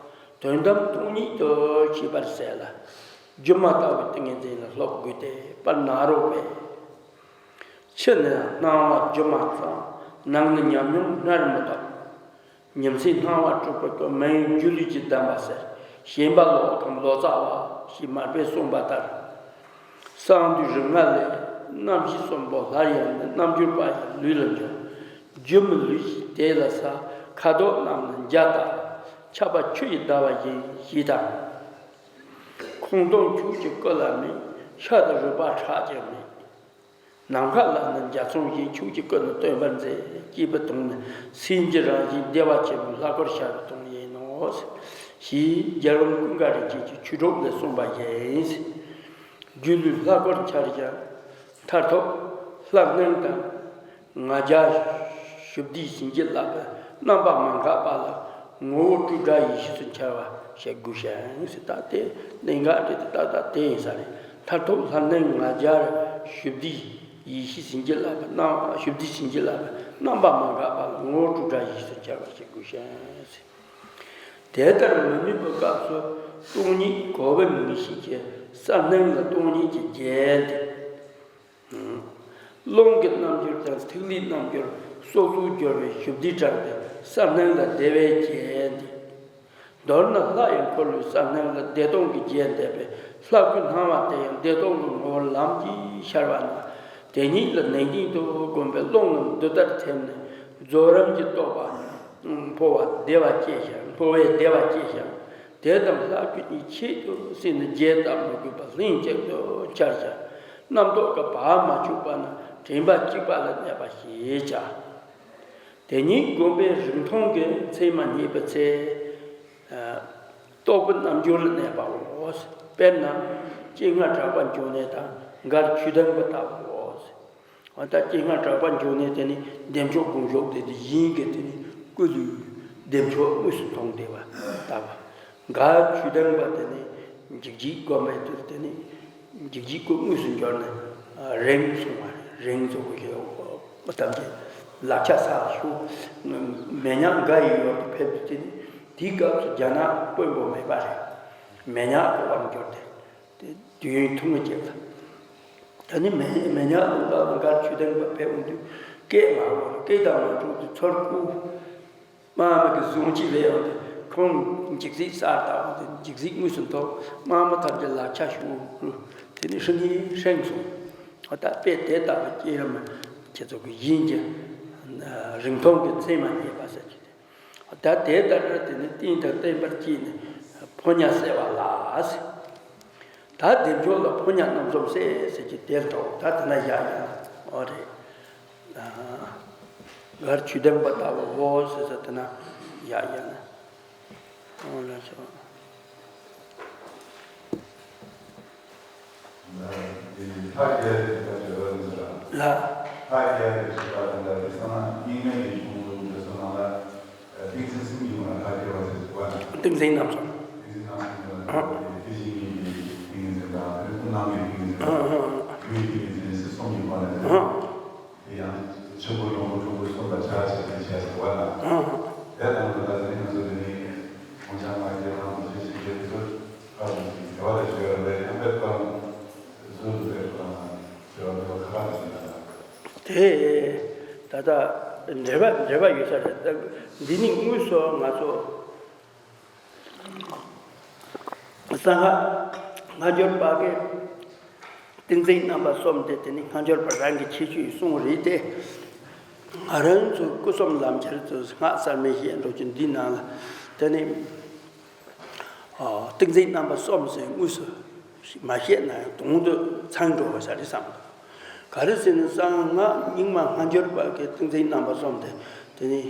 དོན་དམ་སྟོང་ཉིད་དུ་ཤེས་པར་གསལ་ལ། སྒྱུ་མ་ལྟ་བུའི་ཏིང་ངེ་འཛིན་ལ་སློབ་དགོས་ཏེ་པར་ན་རོ་པས། ཕྱི་ནི་སྣང་བ་སྒྱུ་མ་ཙམ། ནང་ནི་ཉམས་མྱོང་སྔར་མི་ལྡོག། ཉི་ཚེ་སྣང་བ་དྲུག་པོ་ཀུན། མི་ཡུལ་སྒྱུ་ལུས་ཀྱི་བདེན་པ་གསལ། ཞེན་པ་ལོག་གམ་ལོ་ཙཱ་བ་ཞེས་མར་པས་གསུངས་པ་ལྟར། གསང་འདུས་རིགས་ལྔ་ལས་རྣམ་ཤེས་གསུམ་པོ་སླར་ཡང་ནི། རྣལ་འབྱོར་པ་ཡི་ལུས་ལ་འབྱུང་། སྒྱུ་མའི་ལུས་ཤིག་དེ་ལ་གསལ། ཁ་དོག་རྣམས་ནི་འཇའ་ལྟ་བུ། ཆགས་པ་ཆུ་ཡི་ཟླ་བ་བཞིན་ཞེས་དང་། ཁོང་སྟོང་ཕྱོགས་ཀྱི་སྐུ་ལ་མེད། ཤ་དང་རུས་པ་ཁྲག་ཀྱང་མེད། ནམ་མཁའ་ལ་ནི་འཇའ་ཚོན་བཞིན། ཕྱོགས་ཀྱི་སྐུ་ནི་སྟོན་པར་མཛད། ཅེས་པའི་དོན་ནི་སེམས་ཀྱི་རང་བཞིན་བདེ་བ་ཆེན་པོའི་ལྷ་སྐུར་ཤར་བའི་དོན་ཡིན་ནོ། ཞེས་རྒྱལ་བ་ཀུན་དགའ་རིན་ཆེན་གྱིས་ཆོས་དྲུག་ལས་གསུངས་པ་ཡིན། སྒྱུ་ལུས་ལྷ་སྐུར་འཆར་ཞིང་མཐར་ཐུག་ལྷ་སྣང་དང་། ང་རྒྱལ་ཞི་བདེའི་བྱིན་གྱིས་བརླབས་པའི་རྣམ་པ་མ་འགགས་པ་ལ་ངོ་བོ་སྤྲོས་བྲལ་ཡེ་ཤེས་སུ་འཆར་བ་བྱེད་དགོས་ཤིང་ཟེར། ད་དེ་གནད་འགག་དེ་ད་ལྟ་དེ་ཡིན་ས་རེད། མཐར་ཐུག་ལྷ་སྣང་ང་རྒྱལ་ཞི་བདེའི་ཡེ་ཤེས་བྱིན་གྱིས་བརླབས་པའི་རྣམ། ཞི་བདེའི་བྱིན་གྱིས་བརླབས་པའི་རྣམ་པ་མ་འགགས་པ་ལ་ངོ་བོ་སྤྲོས་བྲལ་ཡེ་ཤེས་སུ་འཆར་བ་བྱེད་དགོས་ཤིང་ཟེར། དེ་ལྟར་མི་ནུས་པའི་སྐབས་སུ་སྟོང་ཉིད་གོ་བའི་ངེས་ཤེས་ཀྱིས་གསལ་སྣང་ལ་སྟོང་ཉིད་ཀྱི་རྒྱན་ཏེ། རླུང་གི་རྣམ་འགྱུར་དང་ཐིག་ལེའི་རྣམ་འགྱུར་སོ་སོར་གྱུར་པའི་ཞི་བདེའི་གྲངས་དེ་གསལ་སྣང་ལ་བདེ་བའི་རྒྱན་ཏེ། མདོར་ན་ལྷ་ཡི་འཁོར་ལོའི་གསལ་སྣང་ལ་བདེ་སྟོང་གི་རྒྱན་བསྟན་པས་ལྷ་སྐུའི་སྣང་བ་དེ་ཡང་བདེ་སྟོང་གི་ངོ་བོར་ལམ་གྱིས་ཤར་བ་ན། དེ་ཉིད་ལ་ནན་ཏན་དུ་བསྒོམས་པས་རླུང་རྣམས་འདི་ལྟར་ཐིམ་ནས་རྫོགས་རིམ་གྱི་རྟོགས་པ་འཕོ་བ་བདེ་བ་སྐྱེ་ཞིང་། འཕོ་བས་བདེ་བ་སྐྱེ་ཞིང་། དེ་དང་ལྷ་སྐུ་གཉིས་ཆེད་དུ་བསྲེས་ནས་རྒྱས་བཏབ་མི་དགོས་པར་ལྷན་ཅིག་ཏུ་འཆར་ཞིང་། རྣམ་རྟོག་གི་བག་མ་ཆོད་པ་ན་དྲན་པ་གཅིག་པ་ལ་གནས་པ་ཞེས་བྱ། དེ་ཉིད་བསྒོམས་པས་རིག་མཐོང་གི་མཚན་མ་རྙེད་པའི་ཚེ། རྟོག་པའི་རྣལ་འབྱོར་ལ་གནས་པའོ། དཔེར་ན་སྤྱན་སྔར་གྲགས་པ་འབྱུང་གནས་དང་མགར་ཆོས་ལྡན་པ་ལྟ་བུའོ། འོ་ད་སྤྱན་སྔར་གྲགས་པ་འབྱུང་གནས་དེ་ནི་བདེ་མཆོག་དགོངས་ཞུགས་དེ་དེ་ཡིན་གྱི། དེ་ནི་སྐུ་ལུས་བདེ་མཆོག་དངོས་སུ་མཐོང་བསྡད་པ་ལྟ་བུ། མགར་ཆོས་ལྡན་པ་དེ་ནི་འཇིགས་བྱེད་སྒོམ་པའི་དུས་དེ་ནི་འཇིགས་བྱེད་སྐུ་དངོས་སུ་འབྱོར་ནས་རིང་སོང་བ་རེད། རིང་སོང་བའི་ཞེས་པ་ཐམས་ཅད་ལག་ཆ་ས་ལ་ཞུགས། མེ་ཉག་མགར་ཡི་ཡུལ་དུ་ཕེབས་དུས་དེ་ནི་དེའི་སྐབས་སུ་རྒྱ་ནག་དཔོན་པོ་མེད་པ་རེད། མེ་ཉག་གི་དབང་གྱུར་ཏེ། དེ་དུས་ཡུན་ཐུང་ངུ་ཅིག་ལ། ད་ནི་མེ་མེ་ཉག་ལུང་པ་ལ་མགར་ཆོས་ལྡན་པ་ཕེབས་འོང་དུས་སྐད་མ་གོ། སྐད་དང་མ་འཕྲོད་དུས་ཚུར་བཀུག། དམག་མི་གིས་བཟུང་བྱས་སླེབས་འོང་དུས་ཁོང་འཇིགས་ཚིག་གསར་བཏབ་འོང་དུས་འཇིགས་ཚིག་དངོས་སུ་ཐོབ། དམག་མི་ཐམས་ཅད་ལག་ཆ་ཞུ། དེ་ནི་ཧྲིང་ཧྲིང་སོང་། འོ་ད་དཔེ་དེ་ལྟ་བུ་བསྐྱེད་རིམ་ཁྱེད་ཚོ་གི་ཡིན་གྱི། རིག་མཐོང་གི་མཚན་མ་རྙེད་པ་ཟེར་གྱི། ད་དེ་ལྟར་དེ་ནི་རྟེན་དང་བརྟེན་པར་བསྐྱེད་ནས་ཕོ་ཉ་བསྲེ་བ་ལ་ཟེར། ད་བདེ་མཆོག་ལ་ཕོ་ཉ་རྣམ་གསུམ་བསྲེ་ཟེར་གྱི་དེར་ཐོག་ད་དེ་ན་བཞག་ཡོད་ན། འོ་རེད། མགར་ཆོས་ལྡན་པ་ལྟ་བུ་བོ་ཟེར་ས་དེ་ན་བཞག་ཡོད་ན། འོ་ལགས་སོ། ལྷ་རྒྱལ་ཟེར་བ་བརྗོད་པ་ནི་ལ། ལྷ། ལྷ་རྒྱལ་ཟེར་བ་དང་ལ་རེ་ས་ན་རྙིང་མའི་ཡིག་ཆུང་དུ་འདི་ཚོ་ནང་ལ་ཏིང་འཛིན་གསུམ་གྱི་ངོ་ལ་ལྷ་རྒྱལ་བ་ཟེར་བ། ཏིང་འཛིན་རྣམ་གསུམ། ཏིང་འཛིན་རྣམ་གསུམ་གྱི་ངོ་ལ་ཏིང་འཛིན་གཉིས་ཀྱི་ཏིང་འཛིན་དང་དེ་ནས་ཀུན་སྣང་གི་ཏིང་འཛིན་དང་ཡུལ་གྱི་ཏིང་འཛིན་ཟེར་གསུམ་གྱི་ངོ་ལ། དེ་ཡང་ཆེན་པོ་ལོངས་སྤྲུལ་སྐུ་གསུམ་ལ་ཕྱག་བྱས་ཏེ་བྱས་ཟེར་བ་ལ། དེ་དང་དུ་ད་དེ་ནི་ང་ཚོ་དེ་ནི་ཁོང་ཅག་མ་སྐྱེས་དང་དུ་ཞེས་བྱེད་དེ་ཚོ་ཁ་ལ་དེ་བ་ལ་བྱེད་པ་ལས་ཡང་པའི་ཐོག་ལ་ཟུར་དུ་བས་ཐོག་ལ་བྱེད་པ་ལ་ཁ་ཁ་ལ་བྱེད་པ་ལ། དེ་ད་ལྟ་འབྲེལ་བ་འབྲེལ་བ་ཡོད་ས་རེད། འདི་ནི་དངོས་སུ་ང་ཚོ་གསང་སྔགས་སྔ་འགྱུར་བ་གི་ཏིང་འཛིན་རྣམ་པ་གསུམ་དེ་དེ་ནི་སྔ་འགྱུར་བ་རང་གི་ཁྱད་ཆོས་གསུངས་རེད་དེ། ང་རང་ཚོ་སྐུ་གསུམ་ལམ་ཁྱེར་ཚོ་སྔགས་གསར་མའི་བཤད་འགྲོ་རྒྱུ་འདི་ནང་ལ་དེ་ནི། ཨ། ཏིང་འཛིན་རྣམ་པ་གསུམ་ཟེར་དངོས་སུ་མ་བཤད་ན་ཡང་དོན་དུ་ཚང་འགྲོ་བ་ཞིག་རེད་བསམ་འདུག་ག་རེ་ཟེར་ན། གསང་སྔགས་རྙིང་མ་སྔ་འགྱུར་བ་གི་ཏིང་འཛིན་རྣམ་པ་གསུམ་དེ་དེ་ནི།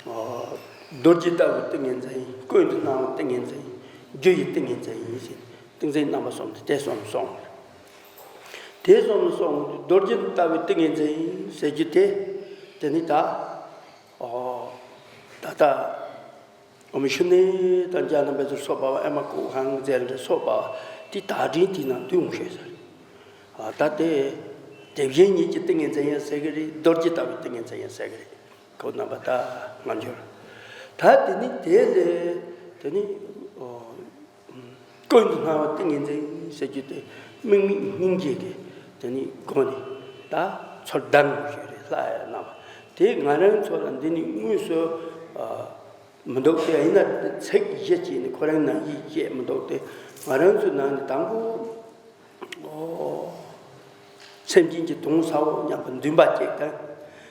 ཨ། རྡོ་རྗེ་ལྟ་བུའི་ཏིང་ངེ་འཛིན། ཀུན་ཏུ་སྣང་བའི་ཏིང་ངེ་འཛིན། རྒྱུ་ཡི་ཏིང་ངེ་འཛིན་ཡིན་ཟེར། ཏིང་འཛིན་རྣམ་པ་གསུམ་དེ་དེ་གསུམ་གསུངས། དེ་གསུམ་གསུངས། རྡོ་རྗེ་ལྟ་བུའི་ཏིང་ངེ་འཛིན་ཟེར་རྒྱུ་དེ་དེ་ནི་ད། ཨོ། ད་ལྟ་ཨོཾ་ཤུ་ནེ་དང་ཛྙཱ་ན་བཛྲ་སོགས་པ་བ། ཨེ་མ་ཀོ་ཧཾ་ཛེར་འདྲ་སོགས་པ་བ་དེ་དག་ཕྲེང་དེའི་ནང་འདུས་འོང་ཤེས་ཟེར། ཨ། ད་དེ་དེ་བཞིན་ཉིད་ཀྱི་ཏིང་ངེ་འཛིན་ཡང་ཟེར་གི་རེད། རྡོ་རྗེ་ལྟ་བུའི་ཏིང་ངེ་འཛིན་ཡང་ཟེར་གི་རེད། ཁོ་རྣམ་པ་ད་སྔ་འགྱུར། ད་དེ་ནི་དེ་ལས་དེ་ནི། ཨོ། ཀུན་ཏུ་སྣང་བ་ཏིང་ངེ་འཛིན་ཟེར་རྒྱུ་དེ་དམིགས་མེད་སྙིང་རྗེ་གི་དེ་ནི་སྒོ་ནས་ད་ཚུར་ལྡང་ཞིག་རེད། ལྷ་ཡི་རྣམ་པ་དེ་ང་རང་ཚོ་ལ་འདི་ནི་དངོས་སུ། ཨ། མི་འདུག་སྟེ། ཡིན་ན་ཚིག་བཞི་བྱས་ནས་ཁོ་རང་ནང་བཞིན་བཤད་མི་འདུག་སྟེ། ང་རང་ཚོའི་ནང་ནས་དང་པོ། ཨོ། སེམས་ཅན་གྱི་དོན་ཟབ་པོ་སྙམ་པའི་འདུན་པ་གཅིག་དང་།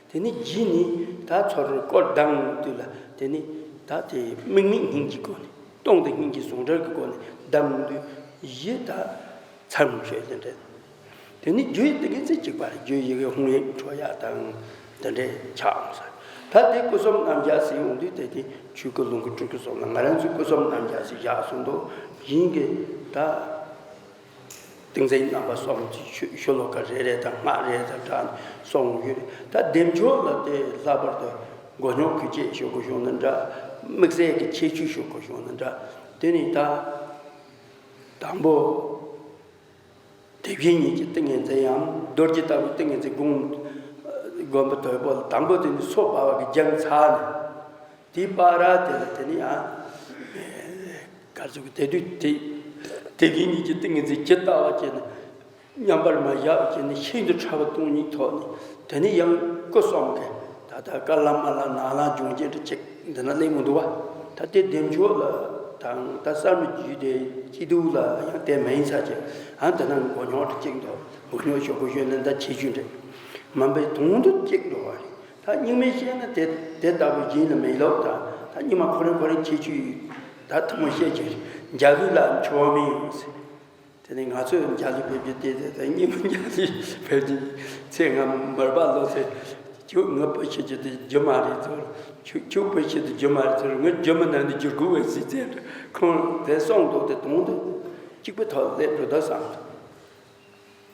དེ་ནས་རྗེས་ནས་ད་ཚུར་སྐུར་ལྡང་དུས་ལ་དེ་ནས་ད་དེ་དམིགས་མེད་སྙིང་རྗེའི་སྒོ་ནས། སྟོང་དང་སྙིང་རྗེ་ཟུང་འབྲེལ་གྱི་སྒོ་ནས་ལྡང་དུས་བཞི་ད་ཚར་མ་ཤེས་ཟིན་འདྲ། དེ་ནི་རྒྱུ་ཡི་ཏིང་ངེ་འཛིན་གཅིག་པ་རེད། རྒྱུ་ཡི་གེ་ཧཱུྃ་ཡིག་ཁྲོ་ཡིག་དང་དེ་འདྲའི་ཆགས་འོང་ས། ད་དེ་སྐུ་གསུམ་རྣམ་གཞག་ཟེར་ཡོང་དུས་དེ་དེ་ཆོས་སྐུ་ལོངས་སྐུ་སྤྲུལ་སྐུ་གསུམ་ལ་ང་རང་ཚོས་སྐུ་གསུམ་རྣམ་གཞག་ཟེར་བཞག་སོང་འདུག་ཡིན་གྱི་ད་ཏིང་འཛིན་རྣམ་པ་གསུམ་གྱི་ཤོ་ཤོ་ལོ་ཀ་རེ་རེ་དང་སྔགས་རེ་དང་སྦྲགས་ནས་གསུངས་ཡོད་རེད། ད་བདེ་མཆོག་ལ་དེ་ལྷག་པར་དུ་མགོ་རྙོག་ཁུལ་བཅད་ཞུ་དགོས་བྱུང་ན་འདྲ། དམིགས་བསལ་གྱི་ཁྱད་ཆོས་ཞུ་དགོས་བྱུང་ན་འདྲ། དེ་ནི་ད་དང་པོ། དེ་བཞིན་ཉིད་ཀྱི་ཏིང་ངེ་འཛིན་ཡང་རྡོ་རྗེ་ལྟ་བུའི་ཏིང་ངེ་འཛིན་སྒོམ། སྒོམ་པའི་དོད་པོ་ལ་དང་པོ་དེ་ནི་སོ་བར་བ་གི་རྒྱང་ཚར་ནས། དེའི་བར་དེ་ལ་དེ་ནི་ཡང་། གར་ཚུགས་དེ་དུས་དེ། དེ་བཞིན་ཉིད་ཀྱི་ཏིང་ངེ་འཛིན་ཇི་ལྟ་བ་བྱས་ནས་མཉམ་པར་མ་བཞག་པ་བྱས་ནས་ཤིན་ཏུ་ཕྲ་བ་སྟོང་ཉིད་ཐོག་ནས། དེ་ནི་ཡང་སྐུ་གསུམ་གྱི་ད་ལྟ་དཀར་ལམ་དམར་ལམ་ནག་ལམ་སྦྱོང་བྱེད་འདྲ་གཅིག་འདི་ན་གླེང་མི་འདུག་བ། ད་དེ་བདེ་མཆོག་ལ་དང་ད་གསར་མའི་རྒྱུད་སྡེ་སྐྱིད་སྡུག་ལ་ཡང་དེ་མ་ཡིན་ས་ཅིག་ཨ། འདི་ན་མགོ་རྙོག་འདྲ་གཅིག་འདུག་མགོ་རྙོག་ཞོག་གོ་ཞོན་ན་ད་ཁྱད་ཆོས་འདྲ་མ་འབད་དོན་དུ་གཅིག་འགྲོ་བ་རེད། ད་རྙིང་མའི་བཤད་ན་དེ་དེ་ལྟ་བུ་གཞན་ལ་མེད་ལོག་ད་ད་རྙིང་མ་ཁོ་རང་ཁོ་རང་ཁྱད་ཆོས་ད་ཐུན་མོང་བཤད་ཀྱི་འཇའ་ལུས་ལ་འཆི་བ་མི་ཡོང་ཟེར། དེ་ནས་ང་ཚོས་འཇའ་ལུས་ཕེབས་རྒྱུ་དེ་དེ་དང་རྙིང་མ་འཇའ་ལུས་ཕེབས་རྒྱུ་ཚེ་སྔ་མ་མར་པ་ལོ་ཚེ། ཁྱོད་ངའི་བུ་ཤེས་རྒྱུ་དེ་རྒྱུ་མ་རེད་ཚོར། ཁྱོད་ཁྱོད་བུ་ཤེས་དེ་རྒྱུ་མ་རེད་ཚོར། ངའི་རྒྱུ་མི་ནང་དུ་འགྱུར་དགོས་བས་ཟེར་ཚེ་ཁོང་དེ་གསུངས་འདུག་དེ་དོན་དུ་གཅིག་པུ་ཐོག་སླེབས་འགྲོ་ད་བསམ།